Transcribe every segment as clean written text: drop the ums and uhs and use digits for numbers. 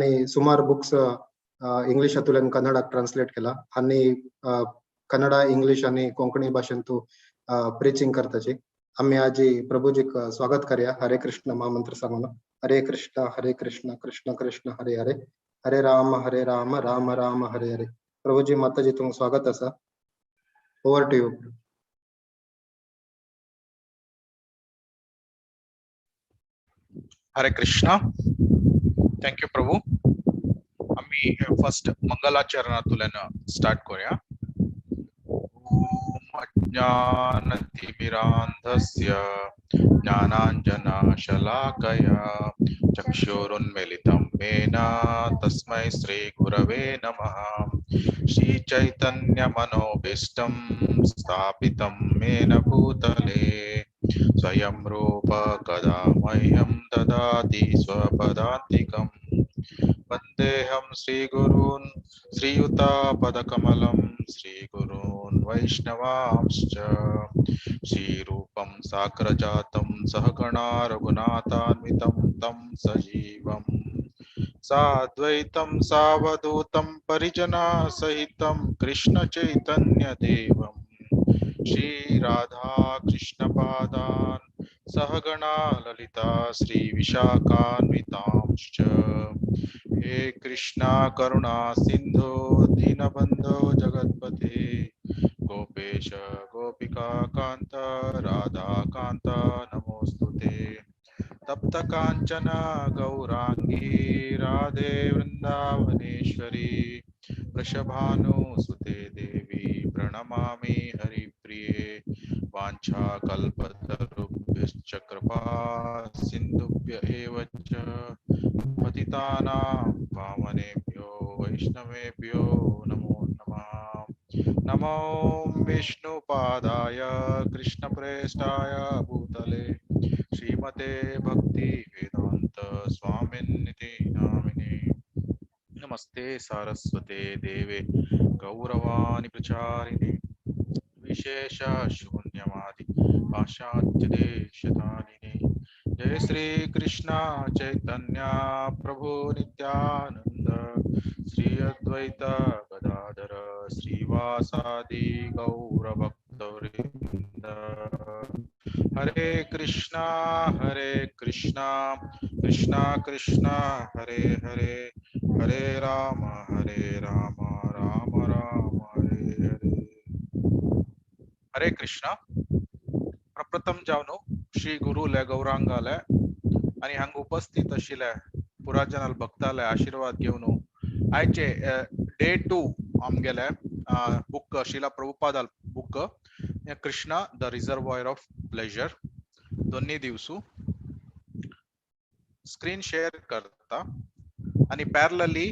आणि सुमार books इंग्लिशांतल्यान कन्नडाक translate केला आणि कन्नडा, इंग्लिश आणि कोंकणी भाशेन तू प्रिचिंग करताची. आम्ही आजी प्रभुजीक स्वागत करया हरे कृष्ण महामंत्र सांगून. हरे कृष्ण हरे कृष्ण कृष्ण कृष्ण हरे हरे, हरे राम हरे राम राम राम हरे हरे. प्रभुजी, माताजी, तुमचं स्वागत असा. Over to you. Hare Krishna. Thank you Prabhu. आम्ही फर्स्ट मंगलाचरणातून स्टार्ट करूया. ओम अज्ञानतिमिरान्धस्य ज्ञानाञ्जनशलाकया चक्षुरुन्मीलितं येन तस्मै श्री गुरवे नमः. श्री चैतन्यमनोभीष्टं स्थापितं येन भूतले स्वयं रूप कदा मह्यं ददाति स्वपदान्तिकं. वन्देऽहं श्रीगुरून् श्रीयुतापदकमलं श्रीगुरून् वैष्णवांश्च. श्रीरूपं साग्रजातं सहगणा रघुनाथान्वितं तं सजीवं साद्वैतं सावधूतं परिजनासहितं कृष्ण चैतन्य देवं. श्री राधा कृष्ण पादान सहगणा ललिता श्री विशाखान्वितांश्च. हे कृष्णा करुणा सिंधो दीनबंधो जगत्पते गोपेश गोपिका कांत राधा कांत नमोस्तुते. तप्त कांचन गौरांगी राधे वृंदावनेश्वरी वृषभानुसुते देवी प्रणमामि हरिप्रिये. वाञ्छाकल्पतरुभ्यश्च कृपा सिन्धुभ्य एव च पतितानां पावनेभ्यो वैष्णवेभ्यो नमो नमः. नमो विष्णुपादाय कृष्णप्रेष्ठाय भूतले श्रीमते भक्ति वेदांत स्वामिनिति नामिने. नमस्ते सारस्वते देवे गौरवाणी प्रचारिणे विशेष शून्यवादी पाश्चात्य देशतारिणे. जय श्री कृष्ण चैतन्य प्रभु नित्यानंद श्री अद्वैत गदाधर श्रीवासादि गौर भक्तवृंद. हरे कृष्णा हरे कृष्णा कृष्णा कृष्णा हरे हरे, हरे राम हरे राम राम राम हरे हरे. हरे कृष्णा. प्रप्रथम जावनो श्री गुरुले गौरांगाले आणि हांगा उपस्थित आशिल्ले पुराजनाल भक्ताले आशीर्वाद घेवन आयचे डे 2 आमगेले book Srila Prabhupada book Krishna the reservoir of pleasure दोन्ही दिवसू स्क्रीन शेअर करता आणि पॅरलली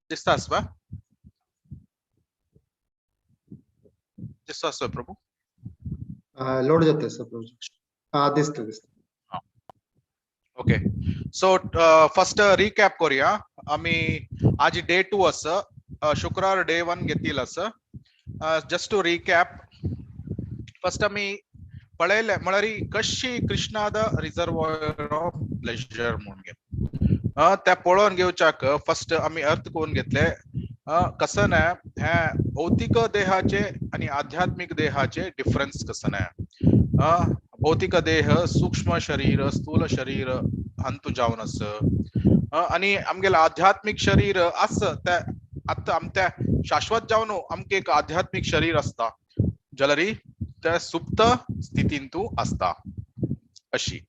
दिसता आसपा दिसता आसपा प्रभू. लोड जाते सर प्रभू. हा, दिसतं दिसतं. ओके, सो फर्स्ट रिकॅप करूया. आम्ही आज डे 2 आसा, शुक्रार डे 1 घेतील आसा. जस्ट टू रिकॅप, फर्स्ट आमी पळयले म्हळ्यार कशी Krishna the reservoir of pleasure म्हणून घे. त्या पळोवन घेवच्याक फर्स्ट आमी अर्थ करून घेतले. कसं ना हे भौतिक देहाचे आणि आध्यात्मिक देहाचे डिफरन्स कसं ना. भौतिक देह सूक्ष्म शरीर स्थूल शरीर हांतू जावन आस आणि आमगेले आध्यात्मिक शरीर आस त्या आतां आमच्या शाश्वत जावन आमकां एक आध्यात्मिक शरीर आसता जाल्यार त्या सुप्त स्थितींतू आसता अशी.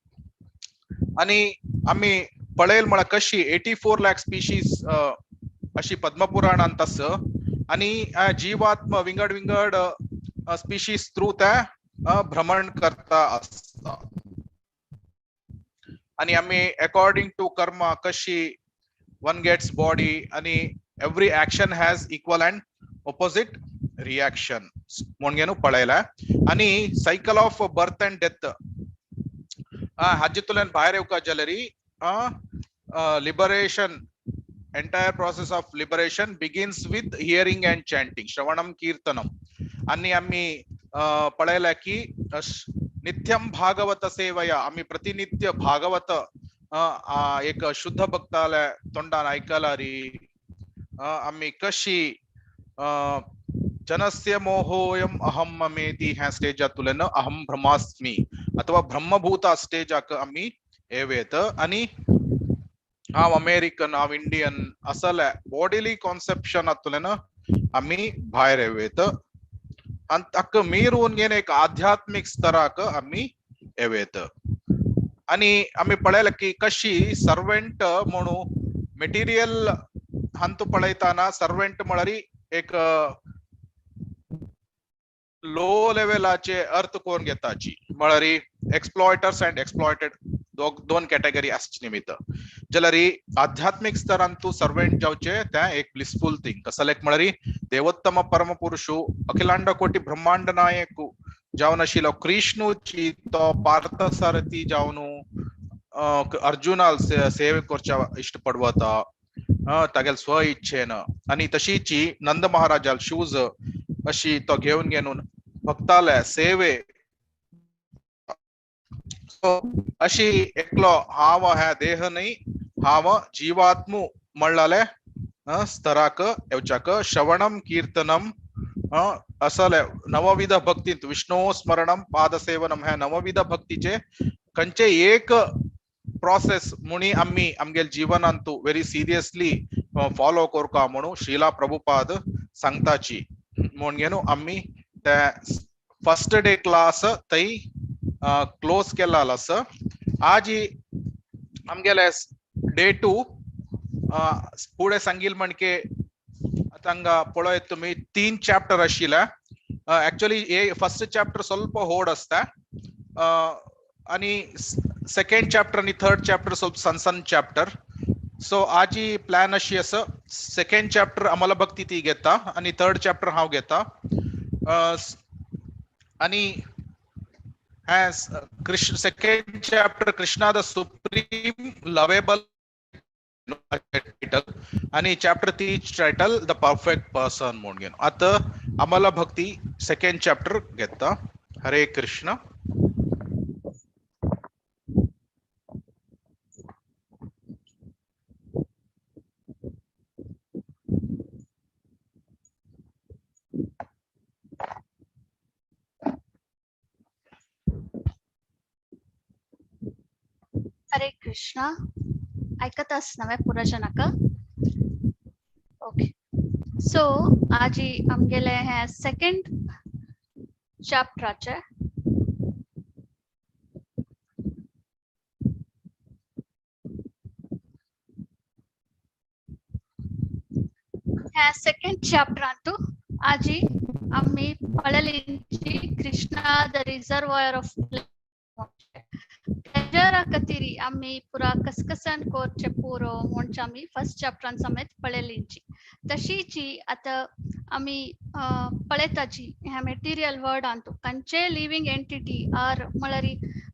आणि आमी पळयल म्हळ्यार कशी 84 लाख स्पिशीज अशी पद्मपुराणांत आस आणि जीवात्म विंगड विंगड स्पिशीज थ्रू त्या भ्रमण करता आसता. आणि आमी अकॉर्डिंग टू कर्म कशी वन गेट्स बॉडी आणि every action has equal and opposite reaction म्हणून घेवन पळयला. आणि cycle of birth and death हाजेतल्यान भायर येवका जाल्यार liberation Entire process of liberation begins with hearing and chanting, श्रवणम कीर्तनम. आणि आम्ही पळयला की नित्यम भागवत सेवया आम्ही प्रतिनित्य भागवत एक शुद्ध भक्ताला तोंडान ऐकलारी आम्ही कशी जनस्य मोहोयम अहम ममेति ह्या स्टेजातुल्यान अहम ब्रह्मास्मि अथवा ब्रह्मभूत स्टेजाक आम्ही येवेत. आणि हांव अमेरिकन, हांव इंडियन असले बॉडीली कॉन्सेप्शनातुल्यान आम्ही भायर येवेत आनी ताका मिरून घेवन एक आध्यात्मीक स्तराक आम्ही येवेत. आणि आम्ही पळयलें की कशी सर्वेंट म्हणून मेटिरियल हांतू पळयताना सर्वेंट म्हळ्यार एक लो लेवलाचे अर्थ कोण घेताची, म्हळ्यार एक्सप्लॉयटर्स अँड एक्सप्लॉयटेड दोन कॅटेगरी आसचे निमित्त. जाल्यार आध्यात्मीक स्तरान तूं सर्वेंट जावचे तें एक ब्लिसफूल थिंग. कसलेक म्हळ्यार देवोत्तम परमपुरुषू अखिलांड कोटी ब्रह्मांड नायक जावन आशिल्लो कृष्णूची तो पार्थसारथी जावन अर्जुनाल सेवे करच्या इश्ट पडवता तागेल स्व इच्छेन. आनी तशीची नंद महाराजाल शूज अशी तो घेवन घेवन भक्ताले सेवे अशी एकलो हांव ह्या देह न्हय हांव जीवात्मू म्हणलाले स्तराक येवच्याक श्रवणम कीर्तनम असले नवविध भक्तींत विष्णु स्मरणम पादसेवनम ह्या नवविध भक्तीचे खंयचे एक प्रोसेस म्हणी आमी आमगेल जीवनांतू व्हेरी सिरियसली फॉलो करका म्हणून श्रीला प्रभुपाद सांगताची. म्हूण घेवन आमी ते फर्स्ट डे क्लास थंय क्लोज केला आसा. आज आमगेले डे टू फुडें सांगील म्हणके तांगा पळयत तुमी 3 चॅप्टर आशिल्ले. एक्चुअली हे फर्स्ट चॅप्टर ಸ್ವಲ್ಪ होड आसता आणि सेकंड चॅप्टर आणि थर्ड चॅप्टर ಸ್ವಲ್ಪ सण सण चॅप्टर. सो आजी प्लॅन अशी आसा, सेकंड चॅप्टर आम्हाला भक्ती ती घेता आणि थर्ड चॅप्टर हांव घेता. आणि Krishna second chapter Krishna the supreme lovable title आणि chapter 3 title the perfect person म्हणून घेवन आता आम्हाला भक्ती सेकंड चॅप्टर घेता. हरे कृष्ण. हरे कृष्णा. ऐकत नव्हे पुरजनक. ओके, सो आजी आमगेले हे सेकंड चॅप्टराचे ह्या सेकंड चॅप्टरांतू आजी आम्ही पळयली Krishna the reservoir of pleasure कतीरी आम्ही पुरा कसकसन कोरचे पुरो म्हणचे आमी फर्स्ट चॅप्टरान समेत पळयलीची. तशीची आता आमी पळयताची ह्या मेटिरियल वर्ल्डांतू खंयचे लिव्हिंग एंटिटी आर म्हळ्यार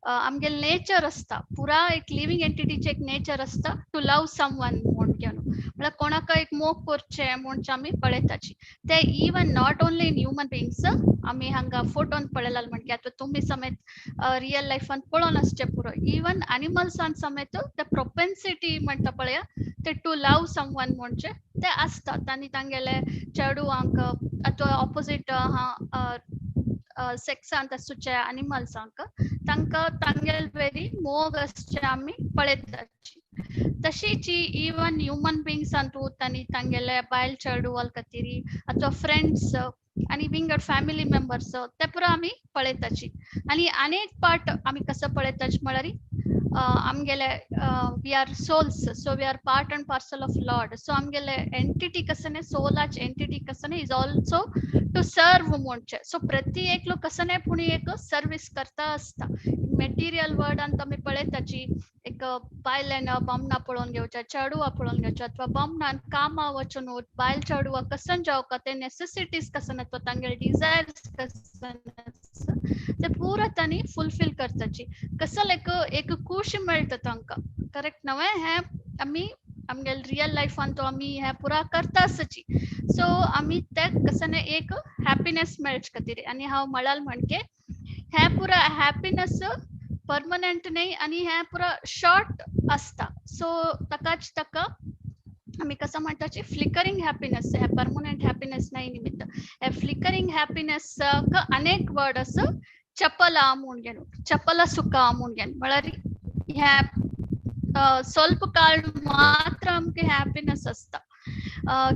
आमगेले नेचर आसता, पुरा एक लिव्हिंग एंटिटीचे एक नेचर आसता टू लव समवन म्हूण घेवन, म्हळ्यार कोणाक एक मोग करचे म्हणचे आमी पळयताची. ते even not only in human beings, आमी हांगा फोटोन पळयला म्हणके आतां तुमी समेत रियल लायफान पळोवन आसचे पुरो, इवन एनिमल्सान समेत ते प्रोपेन्सिटी म्हणटा पळया ते टू लव समवन म्हणचे ते आसतात. आनी तांगेले चेडवांक अथवा ऑपोजीट सेक्सांत आसूचे एनिमल्सांक तांकां तांगेले वेरी मोग आसचे आमी पळयताची. तशीच इवन ह्युमन बिंग्सांतू तांणी तांगेले बायल चेडवाल खातीर अथवा फ्रेंड्स आनी विंगड फॅमिली मेंबर्स ते पुरा आमी पळयताची. आनी अनेक पार्ट आमी कसो पळयताची म्हळ्यार आमगेले we are souls, so we are part and parcel of lord. So आमगेले एंटिटी कसने सोलाच एंटिटी कसने is also to serve म्हणचे. सो प्रति एकलो कसने पूण एक सर्वीस करता आसता. मेटिरियल वर्ल्डांत आमी पळयताची एक बायलेन बामणां पळोवन घेवच्या, चेडवां पळोवन घेवच्या अथवा बामणान कामा वचून बायल चेडवां कसन जावका ते नेसेसिटीज कसन अथवा तांगेले डिजायर्स कसन ते पुरा तांणी फुलफील करताची. कसल एक एक खुशी मेळटा तांकां, करेक्ट नव्हे? हें आमी आमगेले रियल लायफान तो आमी हें पुरा करता आसची. सो आमी ते कसने एक हॅपिनेस मेळचे खातीर. आनी हांव म्हळाल म्हणके हें पुरा हॅपिनेस परमनंट न्हय आनी हें पुरा शॉर्ट आसता. सो ताकाच ताका आमी कसं म्हणटाची फ्लिकरिंग हॅपिनेस, हे परमनंट हॅपिनेस नाही निमित्त हे फ्लिकरिंग हॅपिनेस अनेक वर्ड आसा. चपಲ म्हूण घेवन, चपಲ सुख म्हूण घेवन, म्हळ्यार ह्या ಸ್ವಲ್ಪ ಕಾಲ ಮಾತ್ರ आमकां हॅपिनेस आसता.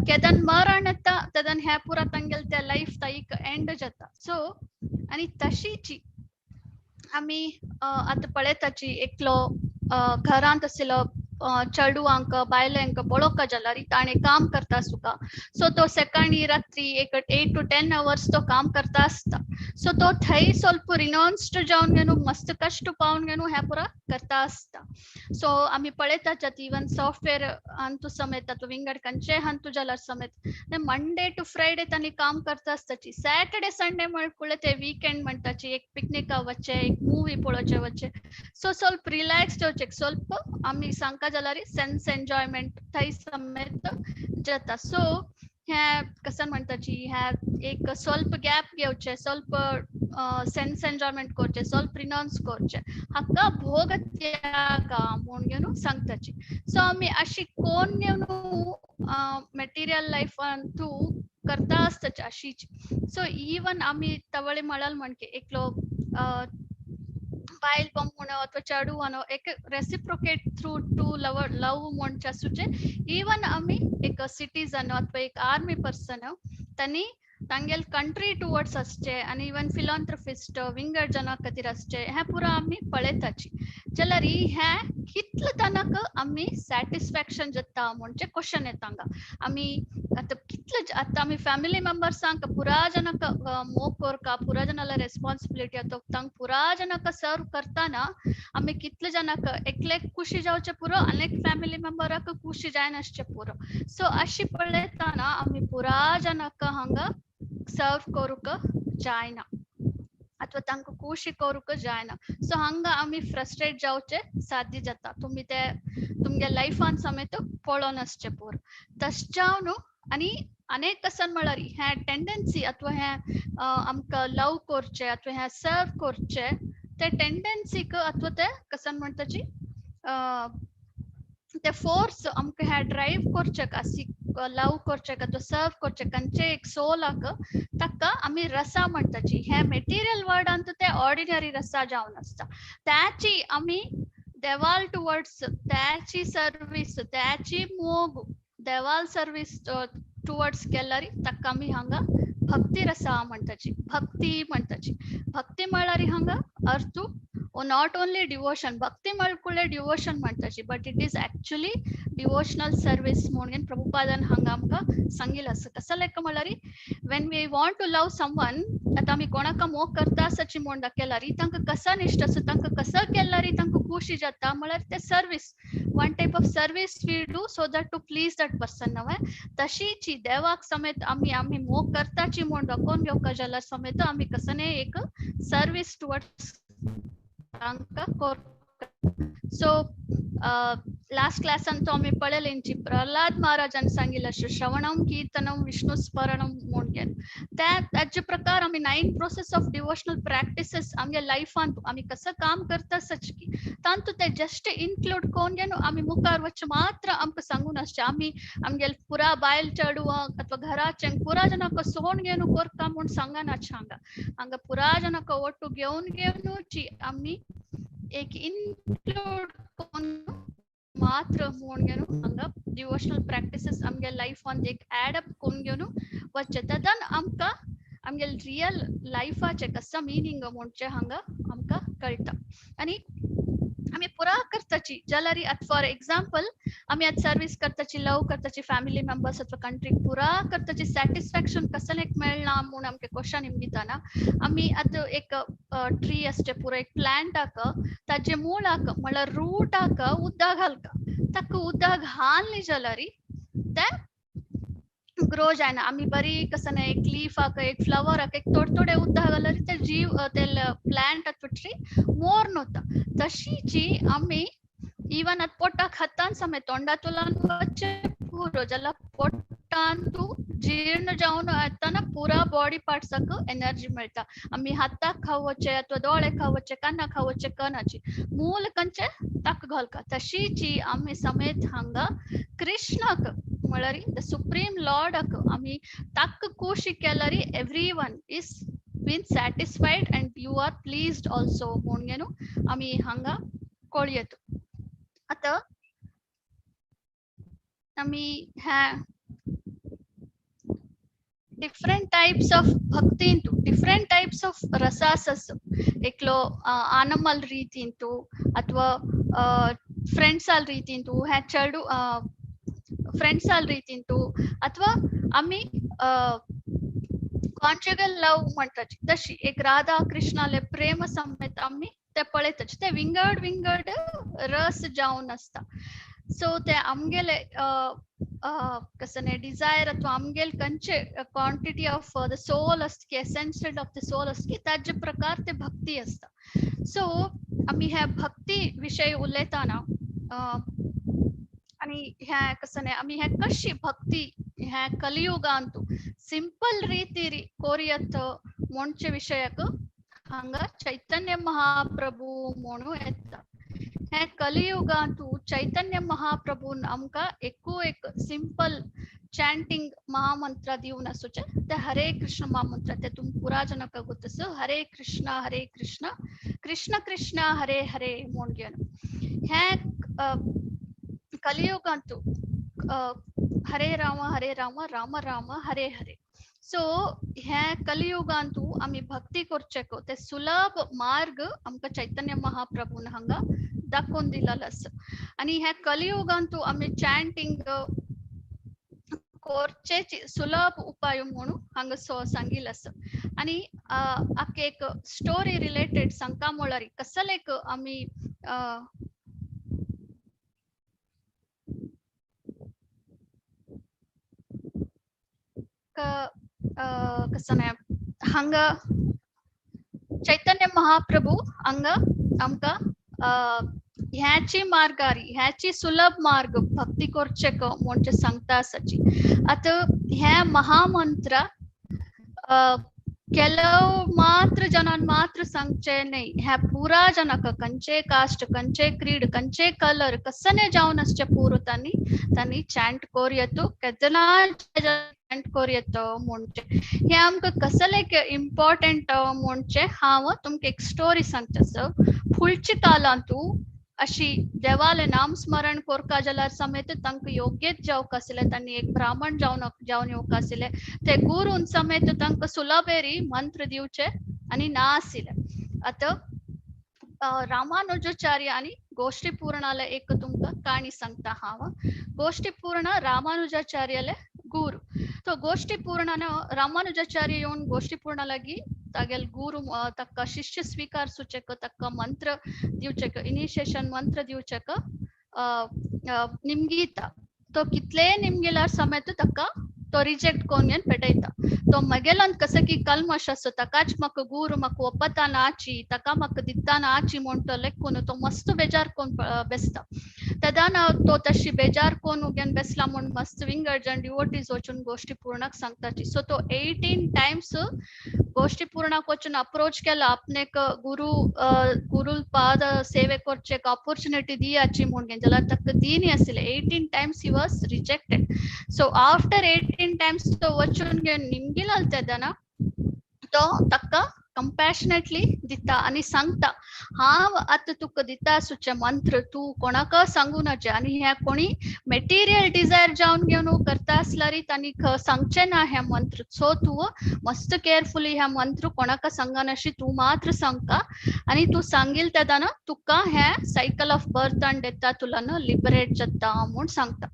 केदन मरण येता तेदन हें पुरा तांगेले त्या लायफ ताईक एंड जाता. सो आनी तशीची आमी आतां पळयताची एकलो घरांत आशिल्लो चेडवांक बायलांक पळोवंक जाल्यार ताणें काम करता सुका. सो तो सकाळी रात्री एक 8 to 10 hours तो काम करता आसता. सो तो थंय ಸ್ವಲ್ಪ रिनौन्स्ड जावन घेवन मस्त कश्ट पावन घेवन हें पुरा करता आसता. सो आमी पळयतात इवन सॉफ्टवेअर अंतू समेत अथवा विंगड खंयचे हंतू जाल्यार समेत मंडे टू फ्रायडे तांणी काम करता आसताची. सॅटर्डे संडे म्हणकुळे ते वीकेंड म्हणटाची, एक पिकनिका वचचे, एक मुवी पळोवचे वचचे. सो ಸ್ವಲ್ಪ रिलॅक्स जावचे, ಸ್ವಲ್ಪ आमी सांगका जाल्यार सेन्स एन्जॉयमेंट थंय समेत जाता. सो हें कशें म्हणटाची हें एक ಸ್ವಲ್ಪ गॅप घेवचें, ಸ್ವಲ್ಪ सेन्स एन्जॉयमेंट करचें, ಸ್ವಲ್ಪ रिनौन्स करचें, हाका भोग त्याग म्हूण घेवन सांगताची. सो आमी अशी कोण घेवन मटेरियल लायफान तूं करता आसताची अशीच. सो इवन आमी तवळे म्हळाल म्हणके एकलो बायल म्हूण अथवा चेडूं एक reciprocate through to love love म्हणचे आसूचे. इवन आमी एक सिटीजन अथवा एक आर्मी पर्सन तांणी तांगेले कंट्री टुवर्ड्स आसचे आनी इवन फिलॉन्थ्रफिस्ट विंगड जना खातीर आसचे, हें पुरा आमी पळयताची. जाल्यार हें कितले तनक आमी सॅटिस्फॅक्शन जाता म्हणचे क्वेश्चन येता हांगा. आमी आतां कितले आतां आमी फॅमिली मेंबर्सांक पुरा जनाक मोग कोरका, पुरा जनाला रेस्पॉन्सिबिलिटी अथवा तांकां पुरा जनाक सर्व करतना आमी कितले जनाक एकलेक खुशी जावचें पुरो, अनेक फॅमिली मेंबराक खुशी जायनासचें पुरो. सो अशी पळयतना आमी पुरा जनाक हांगा सर्व करूंक जायना अथवा तांकां खुशी करूंक जायना. सो हांगा आमी फ्रस्ट्रेट जावचे साध्य जाता. तुमी ते तुमगे लायफान समेत पळोवन आसचें पुरो. तशें जावन आनी अनेक कसन म्हळ्यार हें टेंडन्सी अथवा हें आमकां लव करचें अथवा हें सर्व करचें ते टेंडन्सीक अथवा ते कसन म्हणटाची ते फोर्स आमकां हें ड्रायव करचें अशी लव करचें अथवा सर्व करचें खंयचे एक सोलाक ताका आमी रसा म्हणटाची. हें मेटिरियल वर्डांत ते ऑर्डिनरी रसा जावन आसता. त्याची आमी देवाल टुवर्ड्स त्याची सर्वीस, त्याची मोग देवाल सर्वीस टुवर्ड्स केल्यार ताका आमी हांगा भक्ती रसा म्हणटाची, भक्ती म्हणटाची. भक्ती म्हळ्यार हांगा अर्थ not only devotion, भक्ती म्हळ्यार devotion म्हणटाची, but it is actually devotional service म्हणून प्रभुपादान हांगा आमकां सांगिल्लें आसा. कसो लेख म्हळ्यार when we want to love someone, आतां आमी कोणाक मोग करता आसाची म्हूण दाखयल्यार तांकां कसा निश्ट आसा, तांकां कसो केल्यार तांकां खुशी जाता म्हळ्यार ते service, one type of service we do so that to please that person नव्हे. तशीच देवाक समेत आमी आमी मोग करताची म्हूण दाखोवन घेवका जाल्यार समेत आमी कसने एक सर्वीस टुवर्ड्स तांकां करता. सो लास्ट क्लासान तो आमी पळयलेंची प्रल्हाद महाराजान सांगिल्लें अशें श्रवणम कीर्तनम विष्णु स्मरणम म्हूण घेवन त्या ताजे प्रकार आमी 9 प्रोसेस ऑफ डिवोशनल प्रॅक्टिसेस आमगे लायफान आमी कसं काम करता सच की तांतू ते जस्ट इन्क्लूड करून घेवन आमी मुखार वचचें मात्र आमकां सांगून आसचें. आमी आमगेले पुरा बायल चेडवांक अथवा घराच्यांक पुरा जनाक सोण घेवन करता म्हूण सांगनाच. हांगा हांगा पुरा जनाक ಒಟ್ಟು घेवन घेवनूची आमी एक इन्क्लूड करून मात्र म्हूण घेवन हांगा डिवोशनल प्रॅक्टिसेस आमगे लायफान एक एड अप करून घेवन वचचें. तेदन आमकां आमगे रियल लायफाचें कसो मिनींग म्हणचें हांगा आमकां कळटा. आनी आमी पुरा करताची जाल्यार आतां फॉर एग्जाम्पल आमी आतां सर्वीस करताची, लव करताची फॅमिली मेंबर्स अथवा कंट्रीक पुरा करताची सॅटिस्फॅक्शन कसलें एक मेळना म्हूण आमकां क्वेश्चन निमगिताना आमी आतां एक ट्री आसचें पुरो, एक प्लांटाक ताजे मुळाक म्हळ्यार रुटाक उदक घालता, ताका उदक घालली जाल्यार तें ग्रो जायना. आमी बरी कसं एक लीफाक एक फ्लवराक एक थोडे थोडे उदक घाल्यार ते जीव ते प्लांट अथवा ट्री मोर नव्हता. तशीची आमी इवन आतां पोटाक खातान समेत तोंडातुलान वचचे पुरो जाल्यार पोटान तूं जीर्ण जावन येतना पुरा बॉडी पार्ट्साक एनर्जी मेळटा. आमी हाताक खावचे अथवा दोळे खावचे काना खावचे कनाची मूल कंचे ताक घालका. तशीची आमी समेत हांगा कृष्णाक म्हळ्यार the supreme लॉर्डाक आमी ताक खुशी केल्यार every one is been satisfied and you are pleased also म्हणून आमी हांगा कळयेत. आतां आमी ह्या डिफरंट टायप्स ऑफ भक्तींतु डिफरंट टायप्स ऑफ रसास आसा. एकलो आनमल ರೀತಿಂತು ಅಥವಾ ಫ್ರೆಂಡ್ಸ್ ಅಲ್ ರೀತಿಂತು ಹ್ಯಾ ಚೇಡು ಫ್ರೆಂಡ್ಸ್ ಅಲ್ ರೀತಿಂತು ಅಥವಾ आमी कॉन्जुगल लव म्हणटाची तशी एक राधा कृष्णाले प्रेम समेत आमी ते पळयताची. ते विंगड विंगड रस जावन आसता. सो ते आमगेले कसने डिजायर अथवा आमगेले कंचे क्वांटिटी ऑफ the soul आसता की एसेन्शियल ऑफ the soul आसता की ताजे प्रकार ते भक्ती आसता. सो आमी ह्या भक्ती विशय उलयतना आनी ह्या कसने आमी ह्या कशी भक्ती ह्या कलियुगांतु सिंपल रीतीरी कोरियत म्हणचे विशयाक हांगा चैतन्य महाप्रभू म्हणू येता. हे कलियुगांतु चैतन्य महाप्रभून आमकां एकू एक सिंपल चांटिंग महामंत्र दिवन आसूचे ते हरे कृष्ण महामंत्र. ते तुम पुरा जनक गोतस हरे कृष्ण हरे कृष्ण कृष्ण कृष्ण हरे हरे म्हूण घेवन हे कलियुगांतु हरे राम राम राम हरे हरे. सो हे कलियुगांतु आमी भक्ती करचेको ते सुलभ मार्ग आमकां चैतन्य महाप्रभून हांगा दाखोवन दिलेलो आसा. आनी ह्या कलियुगांतु आमी चांटिंग करचे सुलभ उपाय म्हणून हांगा सांगिल्लो आसा. आनी आख्खे एक स्टोरी रिलेटेड सांगता म्हळ्यार कसले एक आमी कसं हांगा चैतन्य महाप्रभू हांगा आमकां ह्याची मार्गारी ह्याची सुलभ मार्ग भक्ती करचे म्हणजे सांगता आसाची. आतां ह्या महामंत्र ಕೆಲವು मात्र जनान मात्र सांगचे न्हय, ह्या पुरा जनाक कंचे कास्ट कंचे क्रीड कंचे कलर कसने जावन आसचे पुरो तांणी तांणी चॅन्ट कोर येतो केदना चॅन्ट कोर येतो म्हणजे हे आमकां कसले एक इम्पॉर्टंट म्हणजे हांव तुमकां एक स्टोरी सांगता सर. फुडच्या कालांतू अशी देवाले नामस्मरण कोरका जाल्यार समेत तांकां योग्यच जावंक आशिल्लें, तांणी एक ब्राह्मण जावन जावन येवंक आशिल्लें, ते गुरून समेत तांकां सुलभेरी मंत्र दिवचे आनी ना आशिल्लें. आतां रामानुजाचार्य आनी गोष्टी पूर्णाले एक तुमकां काणी सांगता हांव. गोष्टी पूर्ण रामानुजाचार्याले गुरु. तो गोष्टी पूर्णान रामानुजाचार्य येवन गोष्टी पूर्णा लागीं तागेल गुरु ताका शिष्य स्वीकार सुचेक ताका मंत्र दिवचेक इनिशिएशन मंत्र दिवचेक निमगीता. तो कितले निमगिल्यार समेत ताका तो रिजेक्ट कोन घेवन पेटयता. तो मगेल्यान कसं की कल्मश आसो ताकाच म्हाका गुरु म्हाका वपता नाची ताका म्हाका दिता नाची म्हणटो लेखून तो मस्त बेजार कोन बेसता. तेदाना तो तशी बेजार कोन घेवन बेसला म्हूण मस्त विंगड जण डिवोटीज वचून गोष्टी पूर्णाक सांगताची. सो तो 18 टायम्स गोष्टी पूर्णाक वचून अप्रोच केला आपणेक गुरु गुरु पाद सेवे करचे ऑपॉर्च्युनिटी दियाची म्हूण घेवन जाल्यार ताका दिनी आशिल्ले. 18 times he was rejected. So after 18 times तो वचून घेवन निमगिलाल तेदना तो ताका कंपॅशनेटली दिता आनी सांगता हांव आतां तुका दिता सुचे मंत्र तूं कोणाक सांगू नजे आनी ह्या कोणी मेटिरियल डिजायर जावन घेवन करता आसल्यार तांणी सांगचें ना हें मंत्र. सो तूं मस्त केअरफुली ह्या मंत्र कोणाक सांगनाशी तूं मात्र सांगता आनी तूं सांगील तेदना तुका हें सायकल ऑफ बर्थ आनी डेथा तुलान लिबरेट जाता म्हूण सांगता.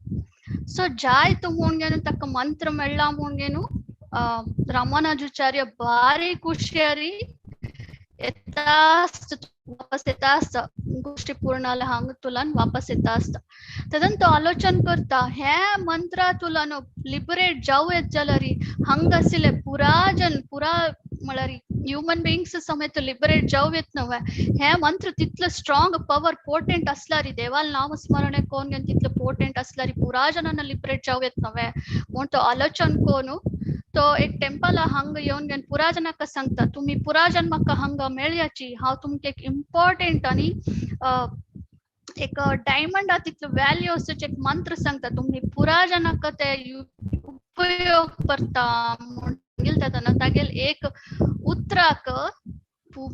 सो जाय तूं म्हूण घेवन ताका मंत्र मेळ्ळा म्हूण घेवन रामानुजाचार्य भारी खुशयारी येता आसता वापस येता आसता गोष्टी पूर्णाला हांगा तुलान वापस येता आसता. तेदन तो आलोचन करता हे मंत्रा तुलान लिबरेट जावं येत जाल्यार हांगा आशिल्ले पुरा जन पुरा म्हळ्यार ह्युमन बिंग्स समेत लिबरेट जावं येत नव्हे. हे मंत्र तितलो स्ट्रॉंग पवर पोटेंट असलारी देवाल नामस्मरणे कोण घेवन तितलो पोटेंट असलारी पुरा जणांना लिबरेट जावं येत नव्हे म्हूण तो आलोचन कोण तो एक टेम्पल हंग येवन घेवन पुरा जणांक सांगता तुमी पुरा जन म्हाका हांगा मेळयाची, हांव तुमकां एक इम्पॉर्टंट आनी एक डायमंड तितलो व्हॅल्यू आसूचे एक मंत्र सांगता, तुमी पुरा जणांक ते उपयोग करता म्हूण सांगिल्लें तेन्ना तागेल एक उतराक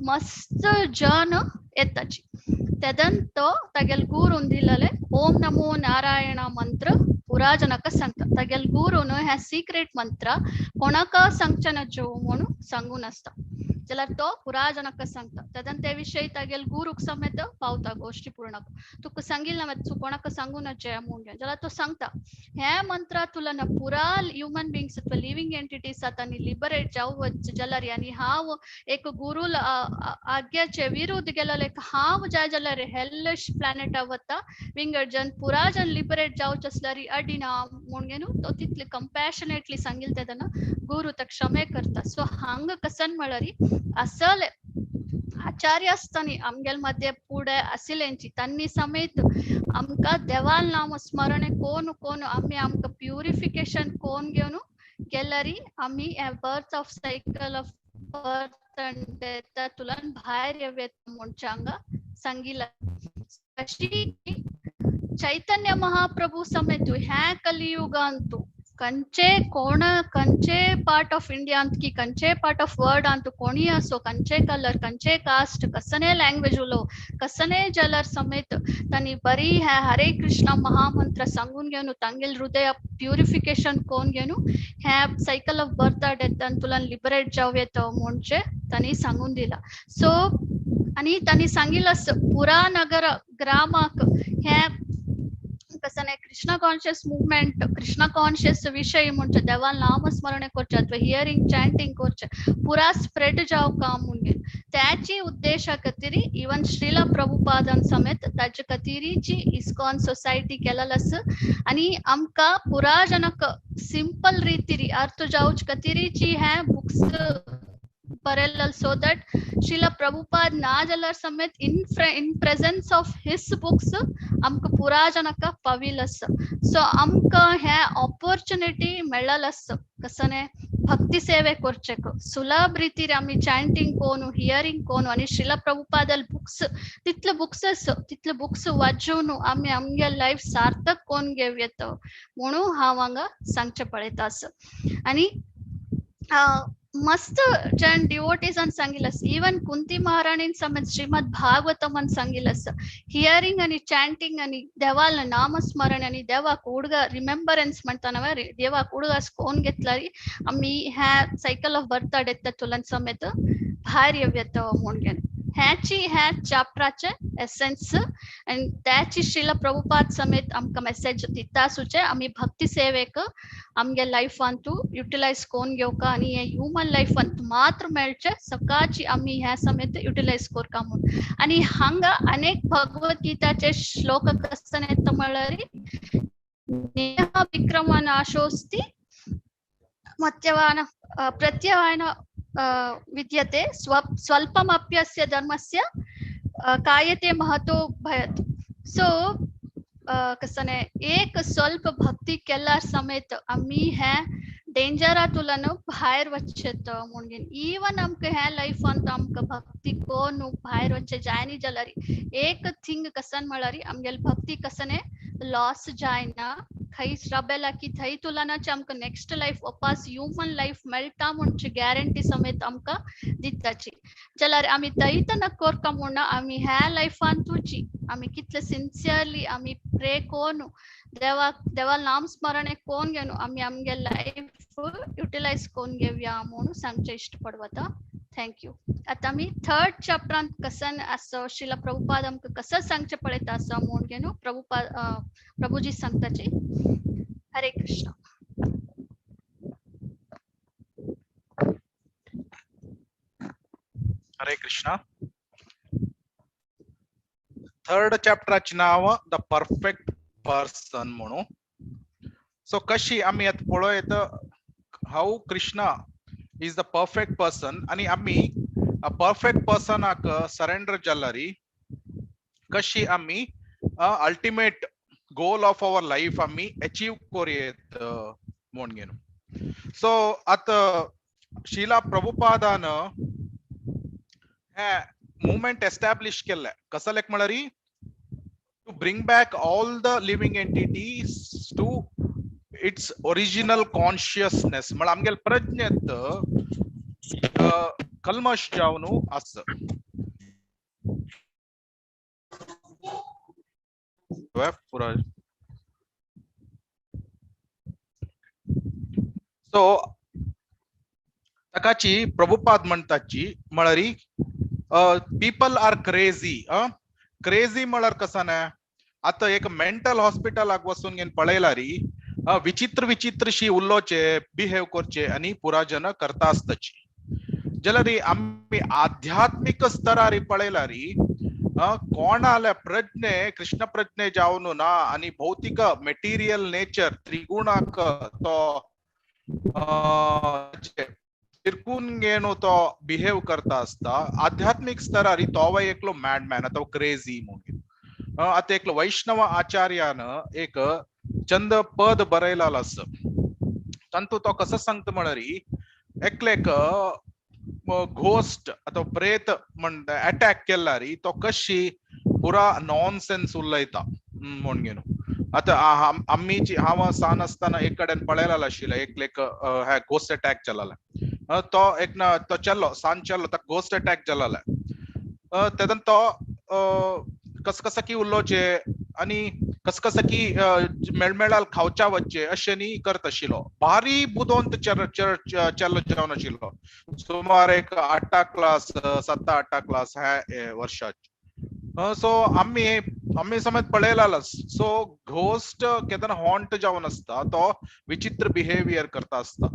मस्त जन येताची. तेदन तो तागेल गुरून दिलेले ओम नमो नारायण मंत्र पुरा जनाक सांगता. तागेल गुरून ह्या सिक्रेट मंत्र कोणाक सांगचे नच्यो म्हणून सांगून आसता जाल्यार तो पुरा जनाक सांगता. तेदन ते विशयी तागेल गुरूक समेत पावता गोश्टी पूर्ण तुका सांगिल्लें ना तूं कोणाक सांगू नचे म्हूण जाल्यार तो सांगता हे मंत्र तुला पुरा ह्युमन बिंग्स अथवा लिव्हिंग एंटिटीज आनी लिबरेट जावं जाल्यार आनी हांव एक गुरूल आज्ञाचे विरुद्ध गेलेले हांव जाय जाल्यार हेल्लिश प्लॅनेटा वता विंगड जन पुरा जन लिबरेट जावचे आसल्यार अडिना म्हूण घेवन तो तितले कंपॅशनेटली सांगिल्लें तेन्ना गुरू ताका क्षमे करता. सो हांगा कसन म्हळ्यार असल आचार्य आसतानी आमगेल मध्य पुढे आशिल्ल्यांची तांणी समेत आमकां देवाल नाम स्मरणे कोण कोण आमी आमकां प्युरिफिकेशन कोण घेवन गेल्यारी आमी birth of cycle of birth and death तुलन भायर येवं म्हणचे हांगा सांगिल्लें. अशी चैतन्य महाप्रभू समेत ह्या कलियुगांतू कंचे कोण कंचे पार्ट ऑफ इंडिया अंत की कंचे पार्ट ऑफ वर्ल्ड अंत कोणी असो कंचे कलर कंचे कास्ट कसने लँग्वेज उलो कसने जलर समेत तांणी बरी ह्या हरे कृष्ण महामंत्र सांगून घेवन तांगेल हृदय प्युरिफिकेशन कोण घेवन ह्या सायकल ऑफ बर्थ डेथ तुला लिबरेट जावं येत म्हणजे तांणी सांगून दिला. सो आनी तांणी सांगिल्लें पुरा नगर ग्रामाक ह्या कसने Krishna conscious movement Krishna conscious विषय म्हणजे देवाल नामस्मरणे करचे अथवा हियरिंग चॅन्टिंग करचे पुरा स्प्रेड जावका म्हणून त्याची उद्देशा खातीर इवन श्रीला प्रभुपादान समेत ताचे खातीरची इस्कॉन सोसायटी केलेल आसा आनी आमकां पुरा जनक सिंपल रितीरी अर्थ जावचे खातीरची हे books Barail so that Srila Prabhupada ना जाल्यार समेत in presence of his books आमकां पुरा जनक पाविल आसा. सो आमकां हे ऑपॉर्च्युनिटी मेळ्ळल आसा कसने भक्ती सेवे करचेक सुलभ रितीर आमी चॅन्टिंग कोन हियरिंग कोन आनी श्रीला प्रभुपादाल बुक्स तितले बुक्स आसा तितले बुक्स वाचून आमी आमगे लायफ सार्थक कोन घेवं येता म्हणून हांव हांगा सांगचें पळयता आसा. आनी मस्त जन डिवोटीजान सांगिल्लें इवन कुंती महाराणीन समेत श्रीमद भागवतमान सांगिल्लें हियरिंग आनी चॅन्टिंग आनी देवाल नामस्मरण आनी देवाक उडगा रिमेंबरन्स म्हणटा नव्हे देवाक उडगास कोण घेतल्यार आमी ह्या सायकल ऑफ बर्थ डेथ तुलन समेत भायर येवं येता म्हूण ह्याची ह्या चॅप्टराचे एसेन्स आनी त्याची श्रीला प्रभुपाद समेत आमकां मेसेज दिता आसूचे आमी भक्ती सेवेक आमगे लायफांतू युटिलायज कोन घेवका आनी हे ह्युमन लायफांत मात्र मेळचे सकाळची आमी ह्या समेत युटिलायज करका म्हूण. आनी हांगा अनेक भगवद्गीताचे श्लोक कसन येता म्हळ्यार नेह विक्रम नाशोस्ति मत्यवान प्रत्यवान विद्यते स्वल्पमप्यस्य धर्मस्य कायते महतो भयत्. सो कसने एक स्वल्प भक्ती केल्यार समेत आमी हे डेंजरातुलन भायर वचत म्हणून इवन आमकां ह्या लायफांत आमकां भक्ती कोन भायर वचचे जायनी जाल्यार एक थिंग कसन म्हळ्यार आमगेली भक्ती कसने लॉस जायना खंय रबेला की थंय तुलनाचे आमकां नेक्स्ट लायफ वापस ह्युमन लायफ मेळटा म्हणचे गॅरंटी समेत आमकां दिताची जाल्यार आमी थंय करका म्हूण आमी ह्या लायफांतूची आमी कितले सिन्सियरली आमी प्रे कोन देवाक देवा नाम स्मरणे कोन घेवन आमी आमगे लायफ युटिलायज कोन घेवया म्हणून सांगचें इश्ट पडवता. Thank you. आतां आमी थर्ड चॅप्टरांत कसन आसा श्रीला प्रभुपाद आमकां कसं सांगचें पळयता आसा म्हूण घेवन प्रभुपाद प्रभुजी सांगताची. हरे कृष्ण. हरे कृष्ण. थर्ड चॅप्टराचे नाव the perfect person म्हणून. सो कशी आमी आतां पळयत how Krishna is the perfect person आणि आम्ही परफेक्ट पर्सनाक सरेंडर जाल्यारी कशी आम्ही ultimate goal of our life आम्ही अचीव करूयेत म्हूण घेवन. सो आतां श्रीला प्रभुपादान हे मुवमेंट एस्टॅब्लिश केल्ले कसलेक म्हळ्यार to bring back all the living entities to its original consciousness. म्हळ्यार आमगेले प्रज्ञेत कल्मश जावन आस. पुरा सो ताकाची प्रभुपाद म्हणटाची म्हळ्यार पीपल are crazy. Crazy म्हळ्यार कसं ना, आतां एक मेंटल हॉस्पिटलाक वचून घेवन पळयल्यारी विचित्र विचित्रशी उलोवचे, बिहेव करचे आनी पुराजन करता आसताची. जाल्यार आमी आध्यात्मीक स्तरार पळयल्यारी कोणाल्या प्रज्ञे कृष्ण प्रज्ञे जावन ना आनी भौतिक मेटिरियल नेचर त्रिगुणाक तो तिरकून घेवन तो बिहेव करता आसता. आध्यात्मीक स्तरार तो एकलो मॅडमॅन अथवा क्रेझी म्हणून. आतां एकलो वैष्णव आचार्यान एक चंद पद बरयलाल आसा, तांतू तो कसो सांगता म्हळ्यार एकलेक घोस्ट अथवा प्रेत म्हण अटॅक केल्यारी तो कशी पुरा नॉनसेन्स उलयता म्हूण घेवन. आतां आमी हांव सान आसतना एक कडेन पळयलाल आशिल्लें एकलेक हे घोस्ट अटॅक जालेले. तो एक ना तो चेल्लो सान चेल्लो ताका घोस्ट अटॅक जालेले. तेदन तो कस कस की उलोवचे आनी कस कस की मेळमेळाल खावच्या वच्चे अशें न्ही करत आशिल्लो. भारी बुदवंत चेल्लो जावन आशिल्लो, सुमार एक 8 क्लास 7-8 क्लास ह्या वर्षाचे. सो आमी आमी समज पळयलाल. सो घोस्ट केन्ना हॉन्ट जावन आसता, तो विचित्र बिहेवियर करता आसता.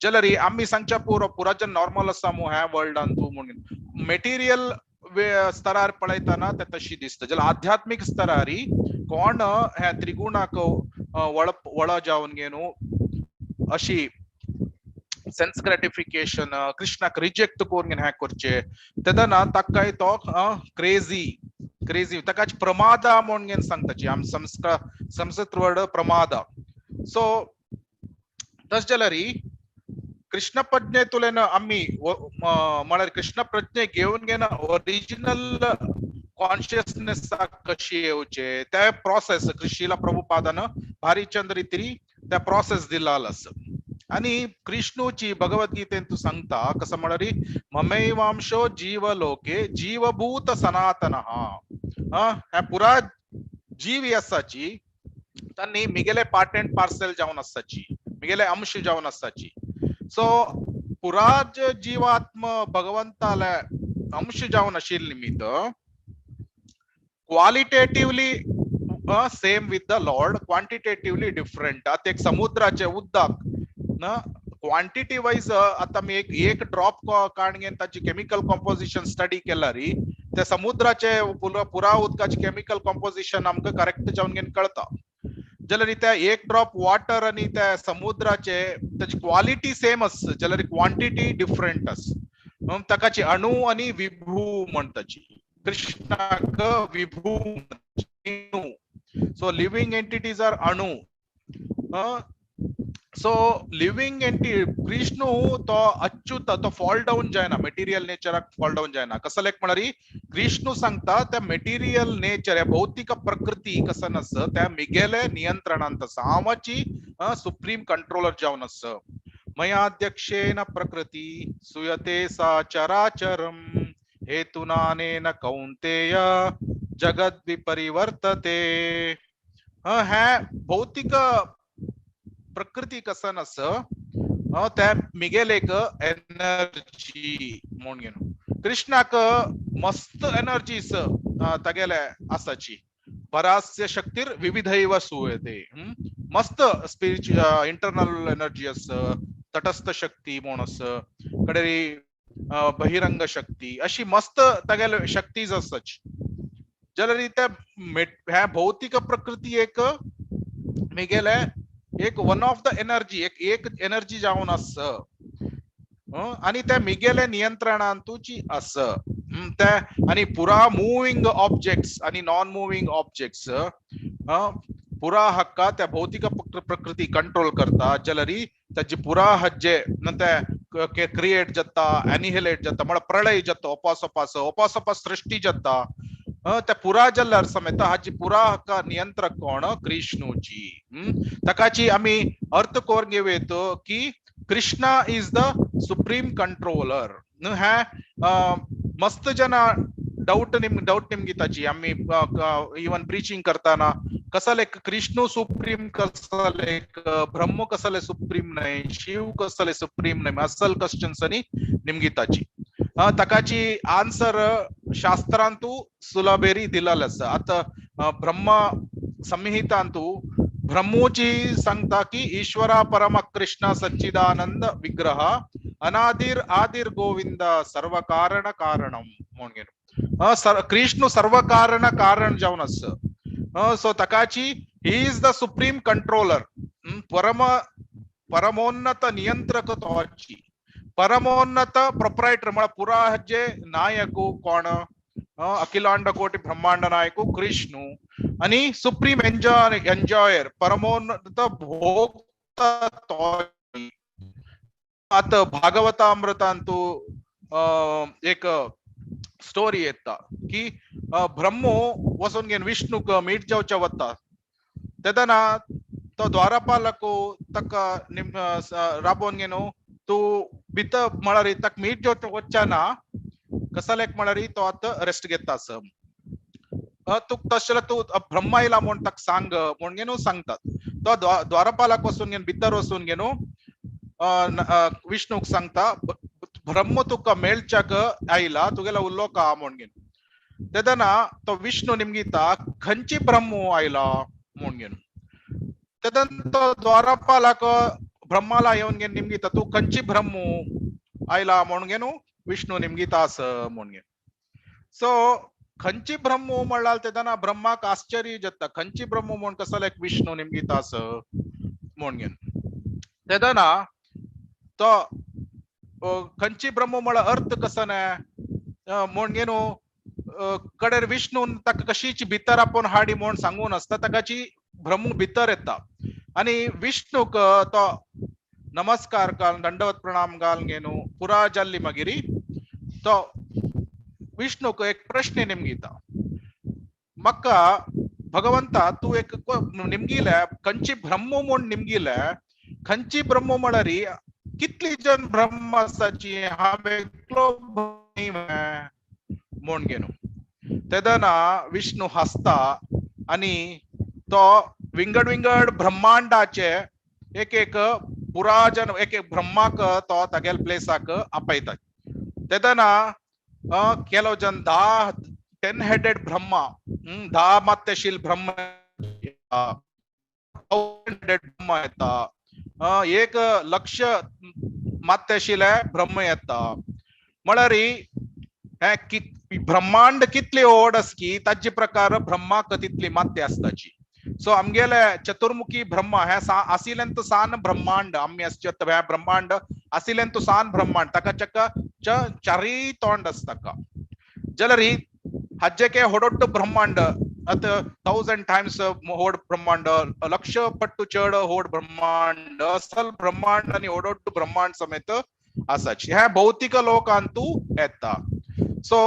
जाल्यार आमी सांगच्या पुरो पुराचें नॉर्मल आसा मू ह्या वर्ल्डान तूं म्हणून मेटिरियल स्तरार पळयतना ते तशी दिसता. जाल्यार आध्यात्मीक स्तरार कोण ह्या त्रिगुणाक वळ जावन घेवन अशी सेन्स ग्रेटिफिकेशन कृष्णाक रिजेक्ट करून घेवन हें करचें तेन्ना ताकाय तो क्रेझी क्रेझी ताका प्रमादा म्हणून घेवन सांगताची आम संस्कृत वर्ड प्रमादा. सो तशें जाल्यार कृष्ण प्रज्ञेतुल्यान आमी म्हळ्यार कृष्ण प्रज्ञे घेवन घेवन ओरिजिनल कॉन्शियसनेसाक कशी येवचे त्या प्रोसेस श्रीला प्रभुपादान भारी चंद रितीन त्या प्रोसेस दिला आसा. आनी कृष्णूची भगवद्गीतेन तूं सांगता कसं म्हळ्यार ममैवांशो जीवलोके जीवभूत सनातन. ह्या पुरा जीवी आसाची तांणी मिगेले पार्ट एंड पार्सल जावन आसाची, मिगेले अंश जावन आसाची. सो पुराज जीवात्म भगवंताले अंश जावन आशिल्ले निमित्त qualitatively same with the lord, quantitatively different. आतां एक समुद्राचे उदक ना क्वांटिटी वायज आतां आमी एक ड्रॉप काडून घेवन ताची केमिकल कॉम्पोजिशन स्टडी केल्यारी त्या समुद्राचे पुरा उदकाचे केमिकल कॉम्पोजिशन आमकां करेक्ट जावन घेवन कळता. जाल्यार त्या एक ड्रॉप वॉटर आनी त्या समुद्राचे ताची क्वालिटी सेम आसा, जाल्यार क्वांटिटी डिफरंट आसा. ताकाची अणु आनी विभू म्हणटाची, कृष्णाक विभू. सो लिव्हिंग एंटिटीज are अणु. सो लिव्हिंग एंटी कृष्णू तो अच्युत तो फॉल डावन जायना, मेटिरियल नेचराक फॉल डावन जायना. कसलेक म्हळ्यार कृष्णू सांगता त्या मेटिरियल नेचर ह्या भौतिक प्रकृती कसं आसा त्या मिगेले नियंत्रणांत आसा, हांवाची सुप्रीम कंट्रोलर जावन आसा. मयाध्यक्षेन प्रकृती सुयते सा चराचरम हेतुनानेन कौंतेय जगद विपरिवर्तते. ह्या भौतिक प्रकृती कसं आसा त्या मिगेल एक एनर्जी म्हणून घेवन कृष्णाक मस्त एनर्जीस तागेले आसाची. परास्य शक्तीर विविधैव सुयते. मस्त स्पिरिच्युअल इंटरनल एनर्जी आसा, तटस्थ शक्ती म्हूण आसा, कडेरी बहिरंग शक्ती अशी मस्त तागेले शक्तीज आसाची. जाल्यार त्या ह्या भौतिक प्रकृती एक मिगेले एक वन ऑफ the energy, एक एक एनर्जी जावन आसा. आनी ते मिगेले नियंत्रणांतूची आस. ते आनी पुरा मुव्हिंग ऑब्जेक्ट्स आनी नॉन मुव्हिंग ऑब्जेक्ट्स पुरा हक्का त्या भौतिक प्रकृती कंट्रोल करता जलरी ताजी पुरा हज्जे ते क्रिएट जाता, एनिहिलेट जाता, म्हळ्यार प्रलय जाता, ओपास ओपास ओपास ओपास सृष्टी जाता. त्या पुरा जल्लर समेत हाची पुरा हक्का नियंत्रक कोण? कृष्णूची. ताकाची आमी अर्थ करून घेवयत की Krishna is the supreme controller. हे मस्त जना डाऊट डाऊट निमगिताची आम्ही इवन प्रीचिंग करताना कसले कृष्णू सुप्रीम, कसले ब्रह्म कसले सुप्रीम नाही, शिव कसले सुप्रीम नाही, असल क्वेश्चन्स आणि निमगिताची. ताकाची आन्सर शास्त्रांतू सुलभेरी दिलेलं आसा. आता ब्रह्म संहितांतू ब्रह्मोची सांगता की ईश्वरा परम कृष्ण सच्चिदानंद विग्रह अनादिर आदिर गोविंद सर्व कारण कारणम म्हणून कृष्ण सर्व कारण कारण जावन आस. सो ताकाची he is the supreme controller, परम परमोन्नत नियंत्रक तोची, परमोन्नत प्रೊಪ್ರೈಟರ್ म्हळ्यार पुरा जे नायक कोण? अखिलांड कोटी ब्रह्मांड नायक कृष्णू आणि सुप्रीम एन्जॉयर परमोन्नत भोक्ता तो. आता भागवतामृतांतू एक स्टोरी येता की ब्रह्मो वचून घेवन विष्णूक मीट जावच्या वता तेदना तो द्वारपालक ताका राबोवन घेवन तूं भितर म्हळ्यार ताका मीट जावच्या वच्चा ना, कसलेक म्हळ्यार तो आतां रेस्ट घेता आस, तुका तशें जाल्यार तूं ब्रह्मा आयला म्हूण ताका सांग म्हूण घेवन सांगतात. तो द्वारपालक वचून घेवन भितर वचून घेवन विष्णूक सांगता ब्रह्म तुका मेळच्याक आयला, तुगेला उल्लो का म्हूण घेवन. तेदना तो विष्णू निमगिता खंयची ब्रह्म आयला म्हूण घेवन. तेदन तो द्वारपालक ब्रह्माला येवन घेवन निमगिता तूं खंयची ब्रह्म आयला म्हूण घेवन विष्णू निमगिता आस म्हूण घेवन. सो खंयची ब्रह्म म्हणल्यार तेदना ब्रह्माक आश्चर्य जाता, खंयची ब्रह्म म्हूण कसो एक विष्णू निमगिता आस म्हूण घेवन. तेदना तो खंयची ब्रह्म म्हळ्यार अर्थ कसो ना म्हूण घेवन कडेर विष्णून ताका कशीच भितर आपोवन हाडी म्हूण सांगून आसता, ताकाची ब्रह्म भितर येता आनी विष्णूक तो नमस्कार घाल दंडवत प्रणाम घाल घेवन पुरा जाल्ली मागीर तो विष्णूक एक प्रश्न निमगिता, म्हाका भगवंता तूं एक निमगिले खंयची ब्रह्म म्हूण निमगिले, खंयची ब्रह्म म्हळ्यार कितली जन ब्रह्म आसाची, हांव एकलो म्हूण घेवन. तेदना विष्णू हांसता आनी तो विंगड विंगड ब्रह्मांडाचे एक एक पुराजन एक एक ब्रह्माक तो तागेल प्लेसाक आपयता. तेदना केलो जन 10 हेडेड ब्रह्मा, 10 मात्यशील ब्रह्म हेडेड ब्रह्म येता, 1 लक्ष मात्यशील ब्रह्म येता. म्हळ्यार हे ब्रह्मांड कितली व्हड आसकी ताजे प्रकार ब्रह्माक तितली मात्य आसताची. सो आमगेले चतुर्मुखी ब्रह्म हे आशिल्ल्यान तो सान ब्रह्मांड आमी आसचे हे ब्रह्मांड आशिल्ल्यान तो सान ब्रह्मांड ताका चक्क चारय तोंड आसता ताका. जाल्यार हाजे होडोट्ट ब्रह्मांड आतां 1000 टायम्स होड ब्रह्मांड, लक्ष पट्टू चड होड ब्रह्मांड, असल ब्रह्मांड आनी होडोट्ट ब्रह्मांड समेत आसाची हे भौतिक लोकांतू येता. सो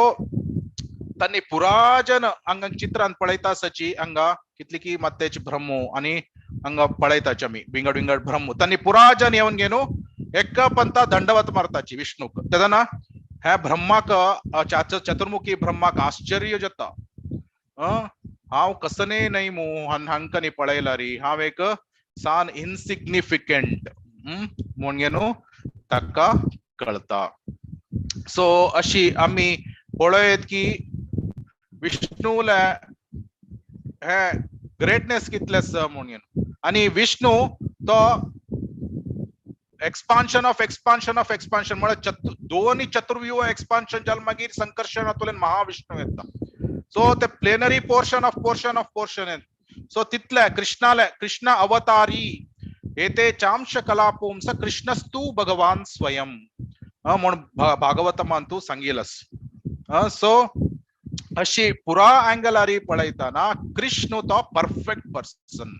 तांणी पुराजन हांगा चित्रांत पळयता आसाची हांगा कितली की मात्याची ब्रह्म आनी हांगा पळयताची आमी विंगड विंगड ब्रह्म तांणी पुराजन येवन घेवन एका पंता दंडवत मारताची विष्णूक. तेन्ना ह्या ब्रह्माक चतुर्मुखी ब्रह्माक आश्चर्य जाता, हांव कसने न्हय मू हांकां न्ही पळयला री, हांव एक सान इनसिग्निफिकंट म्हूण घेवन ताका कळता. सो अशी आमी पळयत की विष्णूले हे ग्रेटनेस कितले आसा म्हूण घेवन. आनी विष्णू तो expansion of expansion of expansion म्हळ्यार दोन्ही चतुर्व्यूह एक्सपान्शन जालें मागीर संकर्षणांतल्यान महाविष्णू येता. सो ते plenary portion of portion of portion येता. सो तितले कृष्णाले कृष्ण अवतारी एते चांश कलापुंस कृष्णस्तु भगवान स्वयं. म्हूण भागवतमान तूं सांगिलस. सो अशी पुरा अँगलारी पळयतना कृष्ण तो परफेक्ट पर्सन.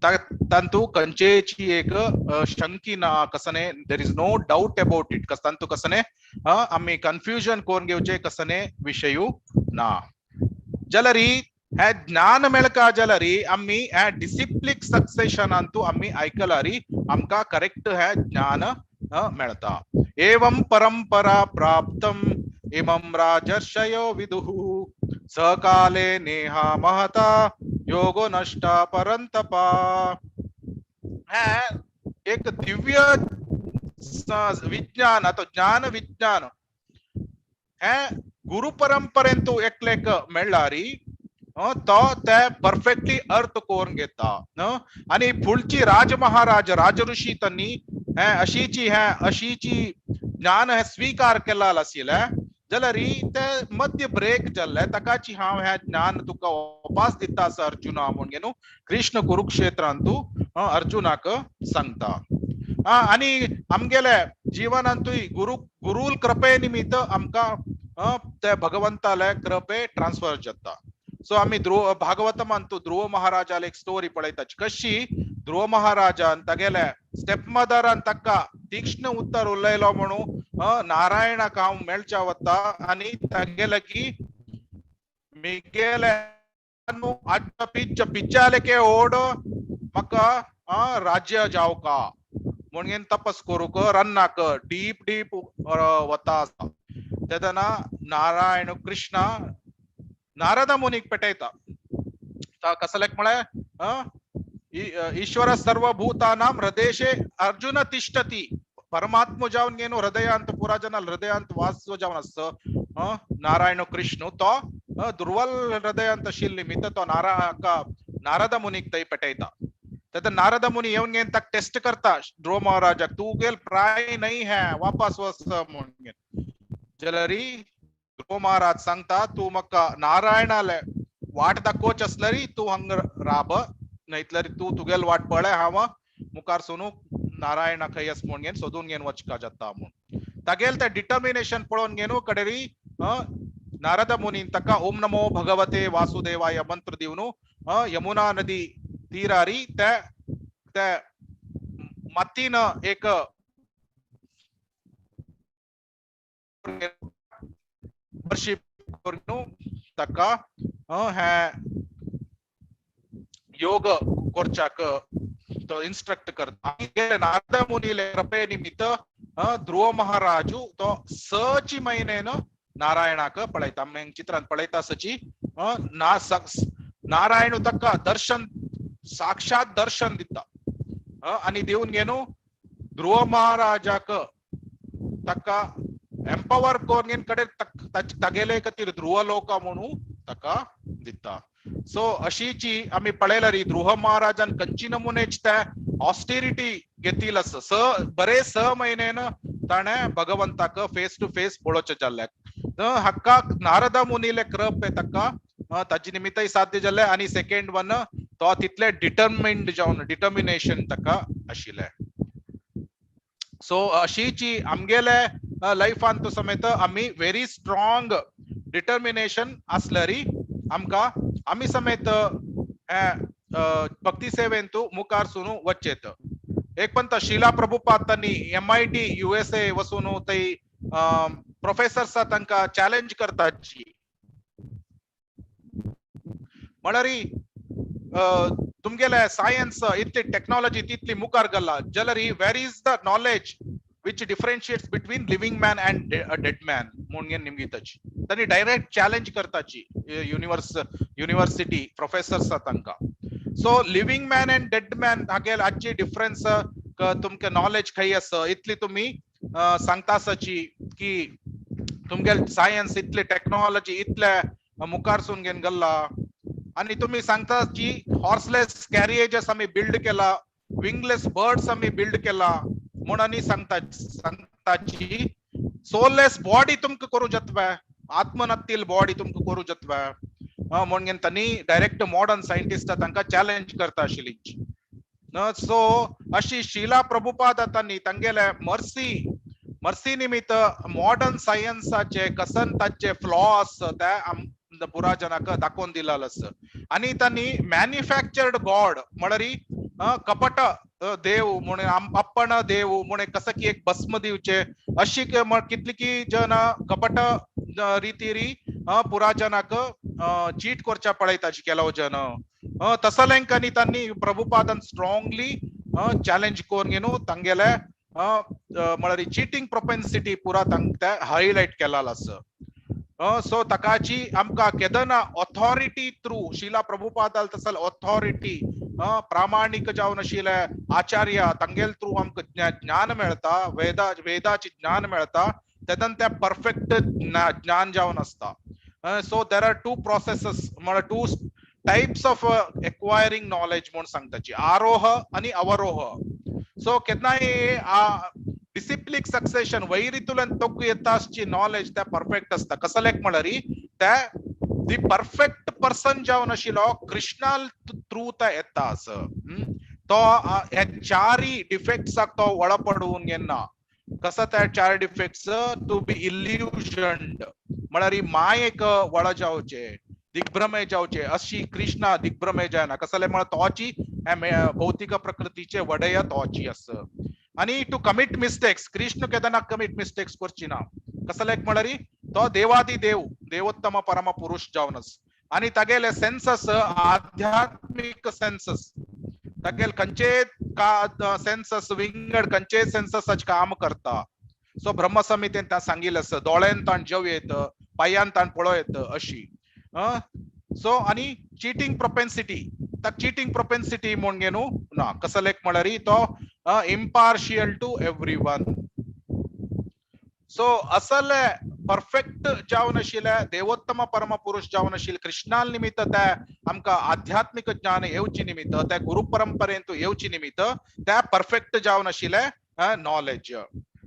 तांतू कंचेची एक शंकी ना कसने, there is no doubt about it. तांतू कसने आमी कन्फ्युजन कोरून घेवचे कसने विशयू ना. जाल्यारी हे ज्ञान मेळका जाल्यारी आमी हे डिसिप्लीक सक्सेशनांतू आमी आयकलारी आमकां करेक्ट हे ज्ञान मेळता. एवं परंपरा प्राप्तम इमं राजर्षयो विदुः सकाले नेहा महता योगो नष्टा परंतपा. हे एक दिव्य विज्ञान अथवा ज्ञान विज्ञान हे गुरु परंपरेंतू एकलेक मेळ्ळारी तो ते परफेक्टली अर्थ करून घेता. आणि फुडची राज महाराज राजऋषी त्यांनी हे अशीची हे अशीची ज्ञान हे स्वीकार केला आशिल्ले जाल्यार ते मध्य ब्रेक जाल्ले ताकाची हांव हे ज्ञान तुका वापास दिता आसा अर्जुना म्हूण न्हू कृष्ण कुरुक्षेत्रांतू अर्जुनाक सांगता. आणि आमगेले जीवनांतूय गुरु गुरुल कृपे निमित्त आमकां ते भगवंताले कृपे ट्रान्सफर जाता. सो आमी ध्रुव भागवतमांतू ध्रुव महाराजाले एक स्टोरी पळयता कशी ध्रुव महाराजान तागेले स्टेप मदरान ताका तीक्ष्ण उत्तर उलयलो म्हणून नारायणाक हांव मेळच्या वता आनी तागेले की मिगेले आज्ज पिज्ज पिज्जालेके ओड म्हाका राज्य जावका म्हणून तपस करूंक रन्नाक डीप डीप वता आसा. तेन्ना नारायण कृष्ण नारद मुनीक पेटयता. कसलेक म्हळ्यार ईश्वर सर्वभूतानां हृदयशे अर्जुन तिष्ठति परमात्म जावन घेवन हृदयांत पुरा जन हृदयांत वास जावन आसत नारायण कृष्ण तो दुर्बल हृदयांत आशिल्ले निमित्त तो नारद मुनीक थंय पेटयता. तेन्ना नारद मुनी येवन घेवन ताका टेस्ट करता ध्रुव महाराजाक, तूं गेल प्राय नहीं है वापस वच म्हूण. जाल्यार ध्रुव महाराज सांगता तूं म्हाका नारायणाले वाट दाखोवच आसल्यार तूं हांगा राब, नायतल्यार तूं तुगेल वाट पळय, हांव मुखार सोनू नारायणा खंय आसा म्हूण घेवन सोदून घेवन वचका जाता म्हूण. तागेल तें डिटर्मिनेशन पळोवन घेवन कडेरी नारद मुनीन ताका ओम नमो भगवते वासुदेवाय मंत्र दिवन यमुना नदी तीरारी ते ते मातीन एक वर्शिप करून ताका हे योग करच्याक तो इन्स्ट्रक्ट करता. नारद मुनीले कृपे निमित्त ध्रुव महाराजू तो सची महिनेन नारायणाक पळयता. आमी चित्रांत पळयता सची नारायण ताका दर्शन साक्षात दर्शन दिता आनी दिवन घेवन ध्रुव महाराजाक ताका एम्पावर करून घेवन कडे तागेले खातीर ध्रुव लोक म्हणून ताका दिता. सो अशीची आमी पळयल्यार ध्रुव महाराजान कंची नमुनेच ते ऑस्टेरिटी घेतील आसा. बरे 6 महिनेन ताणें भगवंताक फेस टू फेस पळोवचें जाल्लें. हाका नारद मुनीले कृपे ताका ताजे निमित्तय साध्य जालें आनी सेकेंड वन तो तितले डिटर्मिन्ड जावन डिटर्मिनेशन ताका आशिल्लें. सो अशीची आमगेले लायफान समेत आमी व्हेरी स्ट्रॉंग डिटर्मिनेशन आसल्यारी आमकां आमी समेत भक्ती सेवेंतू मुखार सुनू वचेत. एक पण शिला प्रभुपाद तांणी MIT USA वसून थंय प्रोफेसर्स तांकां चॅलेंज करताची म्हळ्यार तुमगेले सायन्स इतली टेक्नॉलॉजी तितली मुखार गेला जाल्यार where is the knowledge which differentiates between living man and dead man म्हणून निमगिताची तांणी डायरेक्ट चॅलेंज करताची युनिव्हर्सिटी प्रोफेसर्स तांकां. So living man and dead man हागेल हाची डिफरन्स तुमकां नॉलेज खंय आसा इतली तुमी सांगता आसाची की तुमगेल सायन्स इतली टेक्नॉलॉजी इतले मुखारसून घेवन गेल्ला आनी तुमी सांगता की हॉर्सलेस कॅरिएजस आमी बिल्ड केला, विंगलेस बर्ड्स आमी बिल्ड केला म्हूण आनी सांगताची सोललेस बॉडी तुमकां करूं जातवे, आत्मनत्तील बॉडी तुमकां करूं जातवे म्हणून तांणी डायरेक्ट मॉडर्न सायंटिस्ट तांकां चॅलेंज करता आशिल्ली. सो अशी शिला प्रभुपाद तांणी तांगेले मर्सी मर्सी निमित्त मॉडर्न सायन्साचे कसन ताचे फ्लॉ आस ते पुरा जनाक दाखोवन दिलाल आस. आनी तांणी मॅन्युफॅक्चर्ड गॉड म्हळ्यार कपट देव म्हण, आपण देव म्हण कसं की एक भस्म दिवचे अशी कितली की जन कपट रितीरी पुरा जनाक चीट करच्या पळयताची केलो जन. तसलेंक आनी तांणी प्रभुपादन स्ट्रॉंगली चॅलेंज करून घेवन तांगेले म्हळ्यार चिटींग प्रोपेन्सिटी पुरा तांकां हायलायट केलाल आसा. सो ताकाची आमकां केदना ऑथॉरिटी थ्रू शिला प्रभुपादाल तसल ऑथॉरिटी प्रामाणीक जावन आशिल्ले आचार्य तांगेल थ्रू आमकां ज्ञान मेळता, वेदाची ज्ञान मेळता, तेदन ते परफेक्ट ज्ञान जावन आसता. So there are two processes म्हळ्यार two types of acquiring knowledge म्हूण सांगताची, आरोह आनी अवरोह. सो केन्नाय डिसिप्लीक सक्सेशन वैरितुल्यान तोक्क येता आसची नॉलेज त्या परफेक्ट आसता. कसलेक म्हळ्यार त्या the perfect person जावन आशिल्लो कृष्णा थ्रू त्या येता आस. तो ह्या चारी डिफेक्ट्साक तो वळपडून घेना. कसो त्या चार डिफेक्ट्स टू बी इल्युजन्ड म्हळ्यार मायेक वळ जावचे, दिग्भ्रमे जावचे, अशी कृष्णा दिग्भ्रमे जायना. कसले म्हळ्यार तोची भौतिक प्रकृतीचे वडय तोची आस. आनी टू कमिट मिस्टेक्स, कृष्ण केदना कमिट मिस्टेक्स करची ना. कसले म्हळ्यार तो देवादी देव, देवोत्तम परम पुरुष जावनस. आनी तागेले सेन्सस आध्यात्मिक सेन्सस तागेल खंयचे का सेन्सस विंगड खंयचे सेन्सस काम करता. सो ब्रह्मसंहितेन त्या सांगिल्लें आसा, दोळ्यान ताण जेव येत, पांयान ताण पळो येत अशी. सो आनी चिटींग प्रोपेन्सिटी, ताका चिटींग प्रोपेन्सिटी म्हूण घेवन ना. कसलेक म्हळ्यार तो impartial to every one. So असले परफेक्ट जावन आशिल्ले देवोत्तम परम पुरुष जावन आशिल्ले कृष्णाल निमित्त त्या आमकां आध्यात्मिक ज्ञान येवची निमित्त, त्या गुरु परंपरेंत येवची निमित्त त्या परफेक्ट जावन आशिल्ले नॉलेज.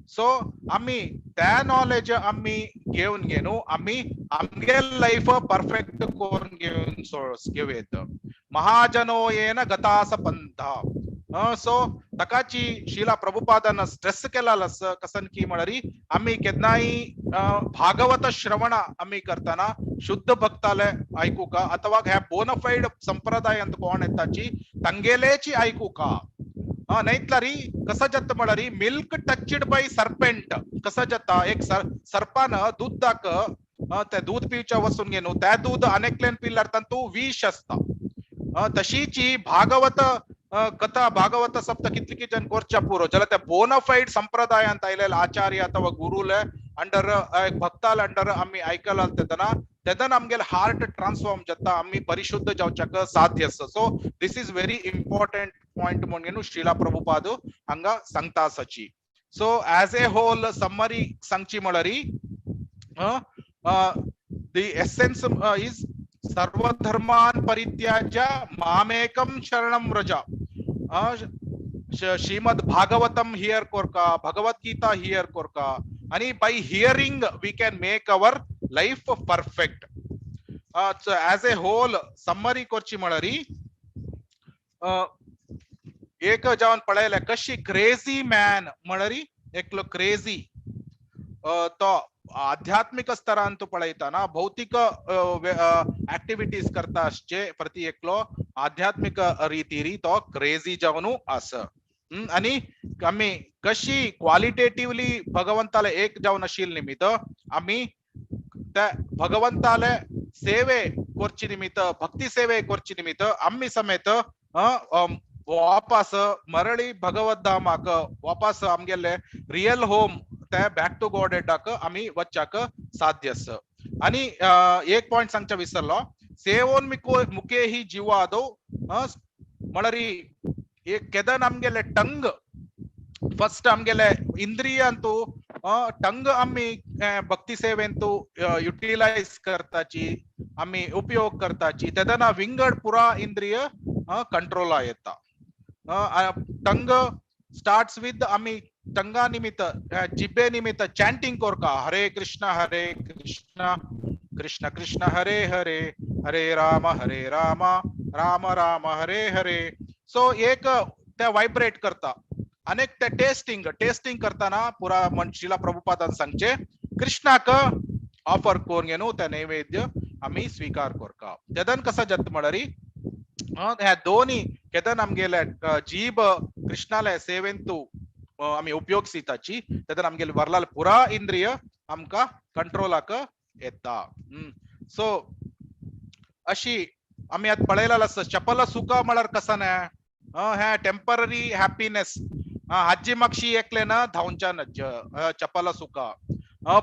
सो आमी त्या नॉलेज आमी घेवन घेवन आमी आमगे लायफ परफेक्ट करून घेवन घेवयेत. महाजनो येन गतास पंथा. सो ताकाची शिला प्रभुपादान स्ट्रेस केला आसा कसन की म्हळ्यार आमी केन्नाय भागवत श्रवण आमी करतना शुद्ध भक्ताले आयकुका अथवा ह्या बोनफाईड संप्रदायांत कोण येताची तांगेलेची आयकुका. नाहीतल्यारी कसं जाता म्हळ्यार मिल्क टच्ड बाय सर्पेंट कसं जाता, एक सर्पान दुधाक ते दूध पिवच्या वचून घेवन त्या दूध अनेकल्यान पिल्यार तातूंत विष आसता. तशीची भागवत कथा भागवत सप्त कितली जन करच्या पुरो जाल्यार त्या बोनाफाईड संप्रदायांत आयलेले आचार्य अथवा गुरुले अंडर भक्ताल अंडर आमी आयकला तेदना तेदना आमगेले हार्ट ट्रान्सफॉर्म जाता, आमी परिशुद्ध जावच्याक साध्य आसा. So this is very important point म्हणून श्रीला प्रभुपाद हांगा सांगता आसाची. So as a whole summary सांगची म्हळ्यार the essence is सर्वधर्मान परित्याज्य मामेकम शरणम Vraj. Shrimad Bhagavatam here Korka, Bhagavad Gita here कोरका, आणि by hearing we can make our life perfect. As a whole summary कोरची म्हळ्यार एक जावन पळयलें कशी क्रेझी मॅन म्हळ्यार एकलो क्रेझी तो आध्यात्मिक स्तरान तूं पळयतना भौतिक ऍक्टिव्हिटीज करता आसचे प्रति एकलो आध्यात्मिक रितीरी तो क्रेझी जावन आस. आणि आमी कशी क्वालिटेटिवली भगवंताले एक जावन आशिल्ले निमित्त आमी त्या भगवंताले सेवे करची निमित्त, भक्ती सेवे करची निमित्त आमी समेत वापस मरळी भगवत धामाक वापस आमगेले रियल होम ते बॅक टू गॉड हेडाक आमी वच्चाक साध्य आसा. आणि एक पॉइंट सांगच्या विसरलो, सेवोन्मिको मुखे ही जीवादो म्हळ्यार एक केदन आमगेले टंग फर्स्ट आमगेले इंद्रियांतू टंग आमी भक्ती सेवेंतू युटिलायज करताची, आमी उपयोग करताची, तेदना विंगड पुरा इंद्रिय कंट्रोला येता. टंग स्टार्ट्स विथ आमी टंगा निमित्त जिब्बे निमित्त चॅन्टिंग कोरका, हरे कृष्ण हरे कृष्ण कृष्ण कृष्ण हरे हरे हरे राम हरे राम राम राम हरे हरे. सो एक त्या वायब्रेट करता. अनेक ते टेस्टिंग टेस्टिंग करताना पुरा श्रीला प्रभुपादान सांगचे कृष्णाक ऑफर करून घेनु त्या नैवेद्य आमी स्वीकार करका. तेदन कसा जाता म्हळ्यार ह्या दोनी केदन आमगेले जीब कृष्णाले सेवेंतु आमी उपयोगिताची तेदन आमगेले वरलाल पुरा इंद्रिय आमकां कंट्रोलाक येता. सो अशी आमी आतां पळयलें आसा चपल सुख म्हळ्यार कसा न्हय ह्या टेंपररी हॅपीनेस. आजी मागशी एकले ना धांवच्या नज्ज चपल सुख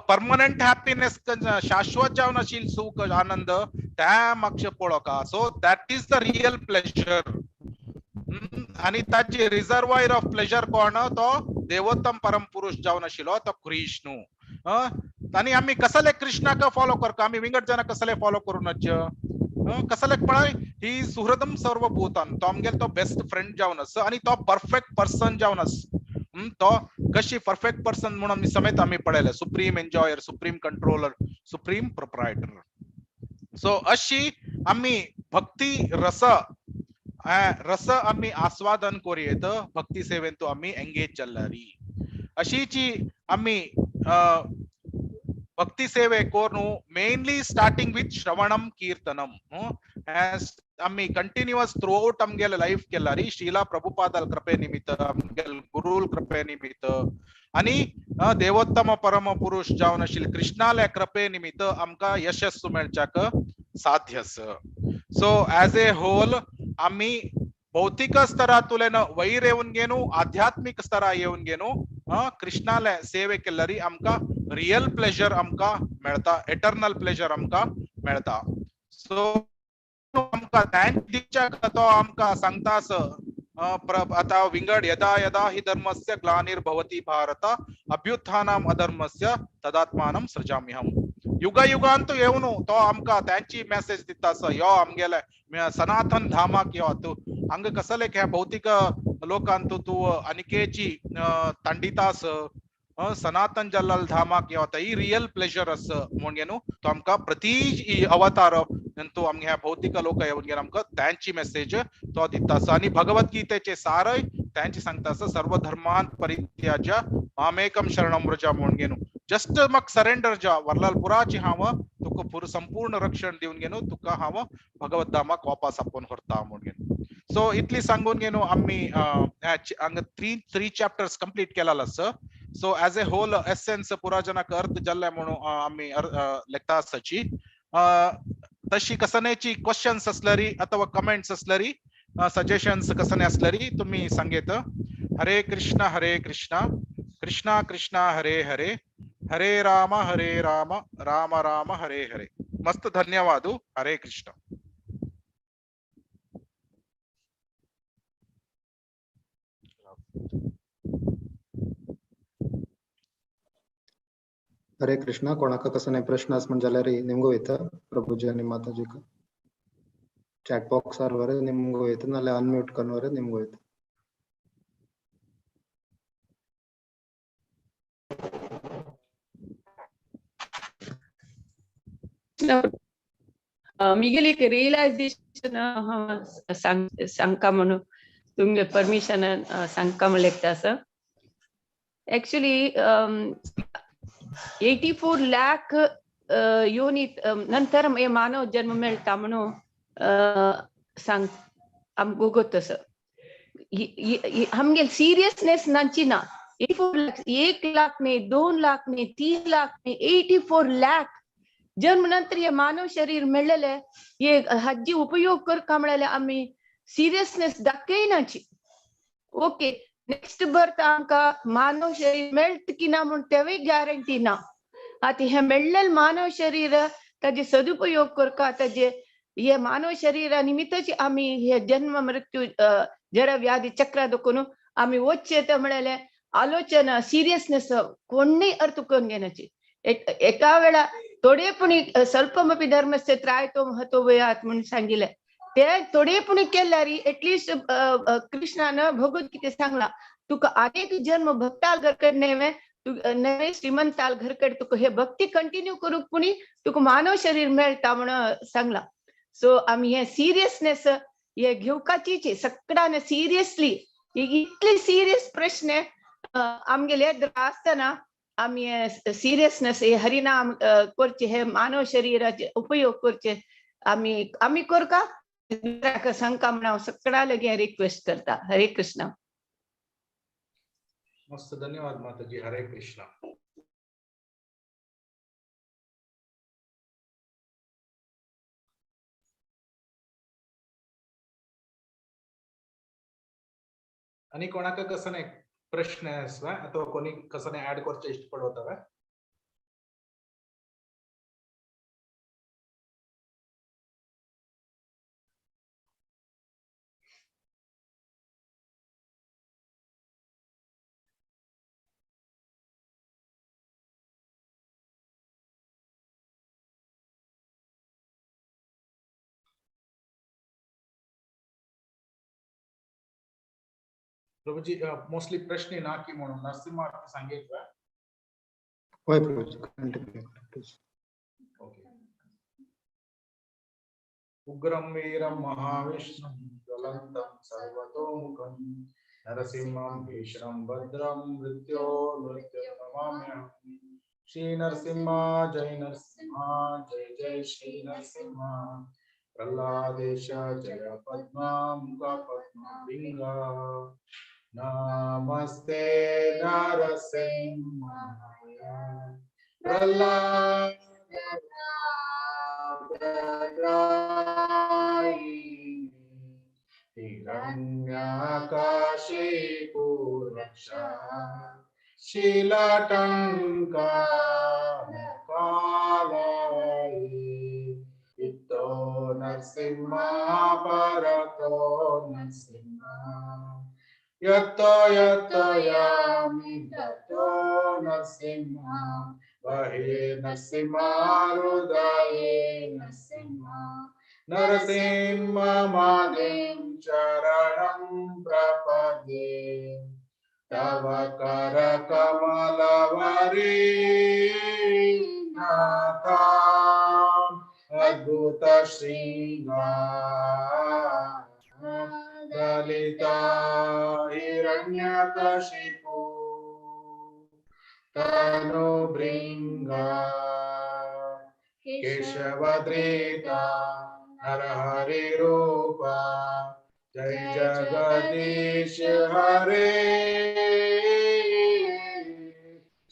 परमनंट हॅपीनेस शाश्वत जावन आशिल्ल सुख आनंद त्या मागशे पळोवका. So that is the real pleasure. आनी ताची रिजर्वायर ऑफ प्लेजर कोण तो देवोत्तम परम पुरुष जावन आशिल्लो तो कृष्णू. आनी आमी कसले कृष्णाक फॉलो करता आमी विंगड जाणां कसले फॉलो करूं नज्ज कसले पळय ही सुहृदम सर्वभूतान तो आमगेलो तो बेस्ट फ्रेंड जावन आसा आनी तो परफेक्ट पर्सन जावन आसा. तो कशी परफेक्ट पर्सन म्हणून आमी समेत आमी पळयलें supreme enjoyer supreme controller supreme proprietor. So अशी आमी भक्ती रस रस आमी आस्वादन करूं भक्ती सेवेंतु आमी एंगेज जाल्यारी अशीची आमी भक्ती सेवे कोर्नु मेनली स्टार्टिंग विथ श्रवणम कीर्तनम आमी कंटिन्युअस थ्रू आउट आमगेले लायफ केल्यारी श्रीला प्रभुपादाल कृपे निमित्त आमगेले गुरुल कृपे निमित्त आनी देवोत्तम परम पुरुष जावन आशिल्ले कृष्णाल्या कृपे निमित्त आमकां यशस्सु मेळच्याक साध्य आसा. सो एज ए होल आमी भौतिक स्तरातुल्यान वैर येवन घेनु आध्यात्मिक स्तरा येवन घेनु कृष्णाले सेवे केल्यारी आमकां रियल प्लेजर आमकां मेळता एटर्नल प्लेजर आमकां मेळता. सो आमकां दिवच्याक तो आमकां सांगता आतां विंगड यदा यदा हि धर्मस्य ग्लानिर्भवति भारत अभ्युत्थानम अधर्मस्य तदात्मानं सृजाम्यहम्. युग युगांत येवन तो आमकां त्यांची मेसेज दिता आसा यो आमगेले सनातन धामाक यो तूं हांगा कसले ह्या भौतिक लोकांत तूं अनिकेची तांडिता आसा सनातन जल्लाल धामाक यो ही रियल प्लेजर आसा म्हणून न्हू तो आमकां प्रति अवतार तो आमगे ह्या भौतिक लोक येवन घेवन आमकां त्यांची मेसेज तो दिता आसा. आनी भगवद्गीतेचे सारय त्यांची सांगता आसा सर्वधर्मान परित्याज्य मामेकम शरणम व्रज म्हणून घेवन जस्ट म्हाका सरेंडर जा वरलाल पुराची हांव तुका संपूर्ण रक्षण दिवन घेवन तुका हांव भगवत धामाक वापस आपोवन व्हरता म्हणून घेवन. सो इतली सांगून घेवन आमी हांगा थ्री चॅप्टर्स कंप्लीट केलाल आसा. So as a whole essence पुरा जनाक अर्थ जाल्ले म्हणून आमी लेखता आसाची. तशी कसनेची क्वेश्चन्स असल्यारी अथवा कमेंट्स असल्यारी सजेशन्स कसने असल्यारी तुम्ही सांगेत. हरे कृष्ण कृष्णा कृष्णा हरे हरे हरे राम राम राम हरे हरे. मस्त धन्यवाद. हरे कृष्ण. हरे कृष्ण. कोणाक कसने प्रश्न आस म्हण जाल्यार निमगो येता प्रभुजी आनी माताजीक चॅट बॉक्सार वरे निमगो येता नाल्यार अनम्यूट करून वरे निमगो येता. मिगेली एक रियलायझेशन सांगका म्हणून तुमगे परमिशन सांगका म्हण लेखता आसा. एक्चुअली 84 लाख योनी नंतर हे मानव जन्म मेळटा म्हणून सांग आमकां गोत आसा. आमगे सिरियसनेस नाची ना. 84 लाख 1 लाख न्ही 2 लाख न्ही 3 लाख न्ही 84 लाख जन्म नंतर हे मानव शरीर मेळ्ळेले हे हाजी उपयोग करका म्हळ्यार आमी सिरियसनेस दाखयनाची. ओके नेक्स्ट बर्थ आमकां मानव शरीर मेळट की ना म्हूण तेवूय गॅरंटी ना. आतां हें मेळ्ळेलें मानव शरीर ताजे सदुपयोग करका ताजे हे मानव शरीरा निमित्तच आमी हे जन्म मृत्यू जरा व्याधी चक्रा दखून आमी वचचे ते म्हळ्यार आलोचना सिरियसनेस कोणूय अर्थ करून घेण्याची. एका वेळा थोडे पुणी स्वल्पमपी धर्मस्य त्रायतो महतो भयात म्हणून सांगितले ते थोडे पुणी केल्यार एटलिस्ट कृष्णान भगवद्गीते सांगला तुका अनेक जन्म भक्ताल घरकडे नेवे नवे श्रीमंताल घरकडे तुका हे भक्ती कंटिन्यू करूक पुणी तुका मानव शरीर मेळटा म्हणून सांगला. सो आमी हे सिरियसनेस हे घेवपाची सगळ्यान सिरियसली इतले सिरियस प्रश्न आमगेले आसतना आमी सिरियसनेस हे हरिनाम करचे, हे मानव शरीराचे उपयोग करचे आमी आमी करका सांगका म्हण हांव सगळ्या लागीं रिक्वेस्ट करता. हरे कृष्णा. मस्त, धन्यवाद माताजी. हरे कृष्णा. आणि कोणाक कसने प्रश्न आसा अथवा कोणी कसने ऍड करचे इष्टपडवतावे? प्रभुजी मोस्टली प्रश्न ना की म्हणून नरसिंहा सांगितलं. होय प्रभुजी, कंटिन्यू प्लीज. ओके. उग्रं वीरं महाविष्णुं ज्वलन्तं सर्वतोमुखं नरसिंहं भीषणं भद्रं मृत्यो मृत्युर्नमाम्यहम्. श्री नरसिंह जय नरसिंह जय जय श्री नरसिंह. प्रह्लादेश जय पद्मा मुख पद्मा लिंगा. नमस्ते नरसिंहाय प्रह्लाद हिरण्याकशिपुरक्षा शिलाटंका कालायि. इतो नरसिंह परतो नरसिंह यतो यतो यामि ततो नरसिंह वहे नरसिंह हृदये नरसिंह नरसिंह मादें शरणं प्रपद्ये. तव कर कमलवरी नाथा अद्भुत श्रृंगार ललिता हिरण्यकशिपु तनुभृंगा केशवद्रेता नरहरि रूपा जय जगदीश हरे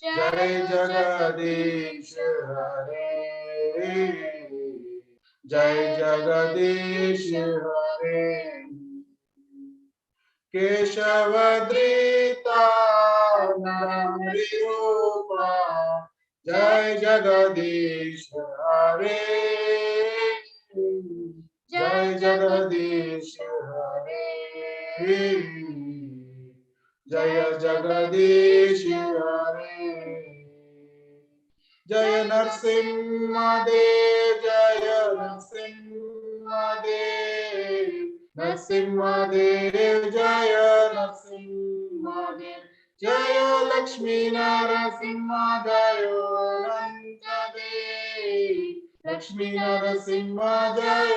जय जगदीश हरे जय जगदीश हरे. केशवद्रीता नरहरि रूपा जय जगदीश हरे जय जगदीश हरे जय जगदीश हरे. जय नरसिंह देव जय नरसिंह देव नरसिंह देव जय नरसिंह देव जय लक्ष्मी नरसिंह जय अनंत देव लक्ष्मी नरसिंह जय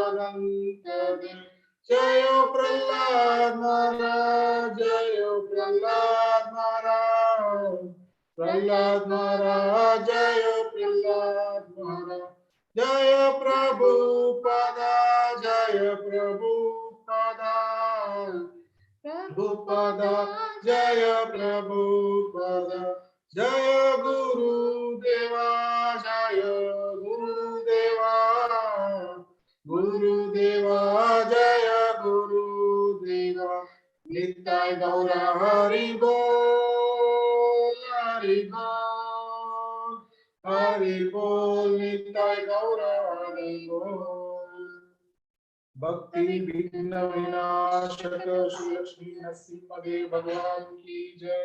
अनंत देव जय प्रहलाद महाराज जय प्रहलाद महाराज प्रहलाद महाराज जय प्रहलाद महाराज जय प्रभुपदा जय प्रभुपदा प्रभुपदा जय प्रभुपदा जय गुरुदेवा जय गुरुदेवा गुरुदेवा जय गुरुदेवा. निताय गौर हरि बोल हरि बोल हरि बोल निताय गौर हरि बोल. भक्ति विघ्न विनाशक श्री लक्ष्मी नरसिंह देव भगवान की जय.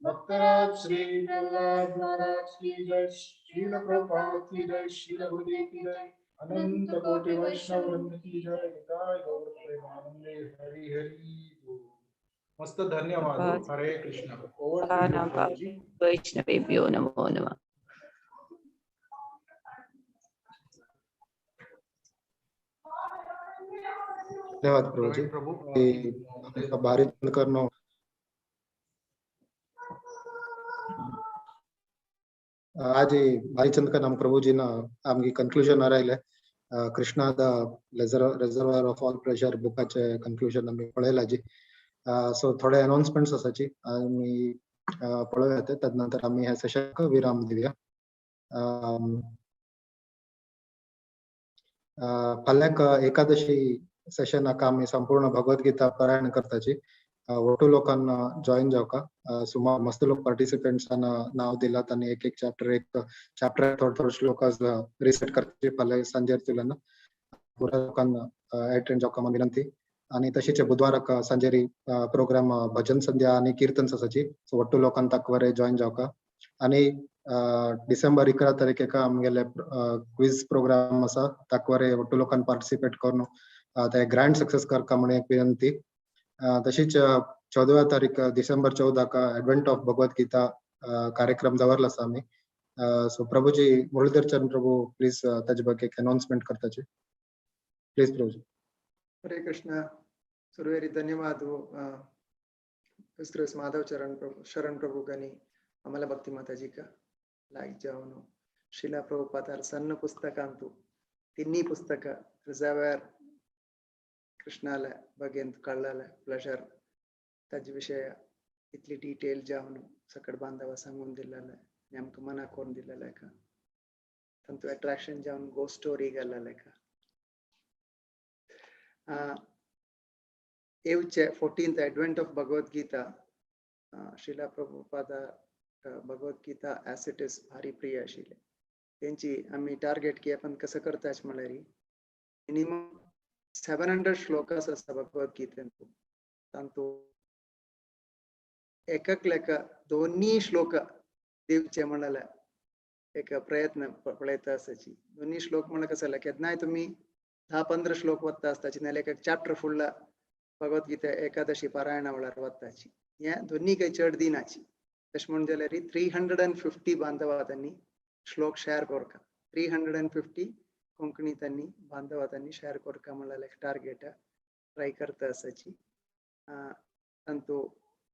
भक्तराज श्री प्रहलाद महाराज की जय. श्रील प्रभुपाद की जय. श्रील गुरुदेव की जय. अनंत कोटि वैष्णव वृंद की जय. निताय गौर प्रेमानंदे हरि हरि. मस्त, धन्यवाद. हरे कृष्ण. वैष्णवेभ्यो नमो नमः. धन्यवाद प्रभुजी. भारी करणं आज भाईचंद नाम प्रभुजीना आमगे कन्क्लुजन आयले. Krishna the reservoir of all pleasure बुकाचे conclusion आमी पळयला जी. सो थोडे अनाउन्समेंट्स आसाची आमी पळोवया ते, तदनंतर आमी ह्या सेशनाक विराम दिवया. फाल्यांक एकादशी सेशनाक आमी संपूर्ण भगवद्गीता पारायण करताची. ಒಟ್ಟು लोकांना जॉईन जावका. सुमार मस्त लोक पार्टिसिपेंट्सांना नाव दिलात आणि एक एक चॅप्टर एक चॅप्टर थोडे थोडे श्लोकास रिसेट करचे फाल्यां सांजेर तुलना पुरा लोकांना अटेंड जावका म्हण विनंती. आणि तशीच बुधवाराक सांजेरी प्रोग्राम भजन संध्या आणि कीर्तन आसाची. सो ಒಟ್ಟು लोकांना ताकवरे जॉईन जावका. आणि डिसेंबर 11 तारखेक आमगेले क्विज प्रोग्राम आसा, ताकवरे ಒಟ್ಟು लोकांना पार्टिसिपेट करून ते ग्रँड सक्सेस करका म्हण एक विनंती. तशीच 14 तारीख डिसेंबर 14 का एडवेंट ऑफ भगवद गीता कार्यक्रम दवरला आसा आमी. So Prabhuji Murlidhar Charan Prabhu please ताजे ಬಗ್ಗೆ एक अनाउन्समेंट करताचे प्लीज प्रभुजी. हरे कृष्ण. सुरवेरी धन्यवाद माधव चरण प्रभु शरण प्रभु गणी आम्हाला भक्ती माताजी का लाईक जाऊन शिला प्रभुपादार सन्न पुस्तकांतु तिन्ही पुस्तक रिझर्वर कृष्णाला बगेंत कळ्ळाले प्लेजर ताजे विषय इतली डिटेल जावन सकट बांधवा सांगून दिलेले आनी आमकां मनाक करून दिलेले का तांतू अट्रॅक्शन जावन गो स्टोरी गेल्लेले का. येवचे 14th advent of Bhagavad Gita Srila Prabhupada Bhagavad Gita as it is भारी प्रिय आशिल्ले. तेंची आमी टार्गेट की आपण कसं करताच म्हळ्यार मिनिमम 700 श्लोकास आसा भगवद्गीतेंत. तांतू एकक लेख दोन्ही श्लोक दिवचे म्हळ्यार एक प्रयत्न पळयता आसाची. दोन्ही श्लोक म्हळ्यार कसं जाल्यार केन्नाय तुमी 10-15 श्लोक वता आसताची, नाल्यार एक चॅप्टर फुडला भगवद्गीता एकादशी पारायणा वेळार वताची. हे दोन्ही काही चड दिनाची. तशें म्हणून जाल्यार 350 बांधवा तांणी श्लोक शेअर करका. 350 कोंकणी त्यांनी बांधवा त्यांनी शेअर करका म्हळ्यार एक टार्गेट ट्राय करता आसाची. तांतू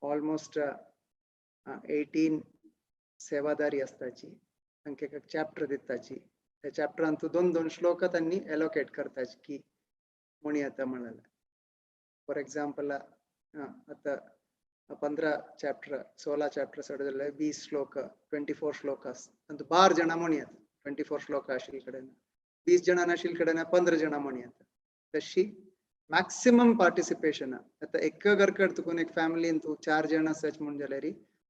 ऑलमोस्ट 18 सेवादारी आसताची. तांकां एक चॅप्टर दिताची. त्या चॅप्टरांतू 2-2 श्लोक त्यांनी एलोकेट करताची की म्हणी येता म्हळ्यार. फॉर एग्जाम्पल आतां 15 चॅप्टर 16 चॅप्टर सड जाल्यार 20 श्लोक 24 श्लोकास तांतू 12 जाणां म्हणी येता. 24 श्लोक आशिल्ले कडेन 20 जाणां नाशिल्ले कडेन 15 जाणां म्हणी येता. तशी मॅक्सिमम पार्टिसिपेशन आतां एक घरकड तुकून एक फॅमिलीन तूं 4 जाणां आसाच म्हूण जाल्यार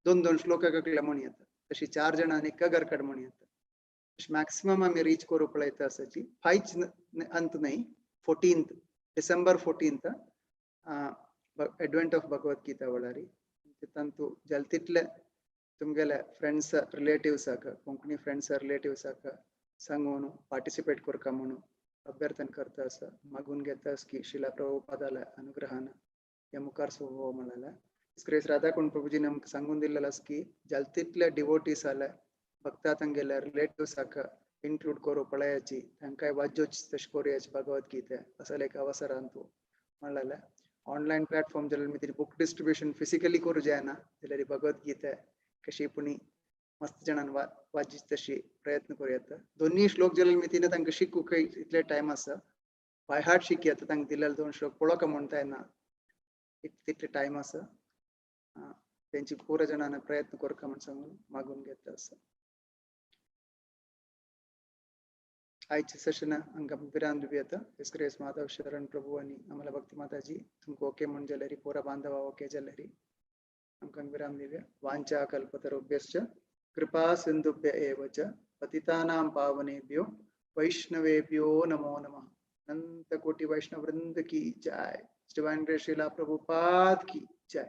2-2 श्लोक एकल्या म्हणी येता. तशी 4 जाणां एका घरकड म्हणी येता. तशी मॅक्सिमम आमी रीच करूं पळयता आसाची. फायच अंत न्हय 14th December 14th advent of Bhagavad Gita वेळार तांतू जाता तितले तुमगेले फ्रेंड्स रिलेटिव्साक कोंकणी फ्रेंड्स रिलेटिव्साक सांगून पार्टिसिपेट करका म्हणून अभ्यर्थन करता आसा. मागून घेता की शिला प्रभुपादाल्या अनुग्रहान ह्या मुखार सोबो म्हळ्यार ग्रेस राधाकुंड प्रभुजीन आमकां सांगून दिल्लें आसा की जाता तितले डिवोटीस आले भक्ता तांगेल्या रिलेटिव्साक इन्क्लूड करूं पळयाची, तांकांय वाज्योच तशें करुयाची भगवद्गीता असो एक अवसरान तूं म्हणलेलें. ऑनलायन प्लॅटफॉर्म जाल्यार ती बुक डिस्ट्रिब्युशन फिजिकली करूं जायना जाल्यार भगवद्गीता कशी पुणी मस्त जाणान वाजी तशी प्रयत्न करूं येता. दोन्ही श्लोक जाल्यार मितीन तांकां शिकूंक इतले टायम आसा. बाय हार्ट शिकयता तांकां दिलेले 2 श्लोक पळोवका म्हणटा येना तितले टायम आसा. तेंची पुरा जाणान प्रयत्न करका म्हण सांगून मागून घेता आसा. आयच्या सेशना हांगा विराम दिवया. ग्रेस माधव शरण प्रभु आनी आम्हाला भक्ती माताजी तुमकां ओके म्हण जाल्यार पोरा बांधवा ओके जाल्यार आमकां विराम दिवया. वांछा कल्पतरुभ्यश्च कृपा सिंधुभ्य एव च पतितानां पावनेभ्यो वैष्णवेभ्यो नमो नमः. अनंत कोटि वैष्णव वृंद की जय. डिवाइन ग्रेस श्रीला प्रभुपाद की जय.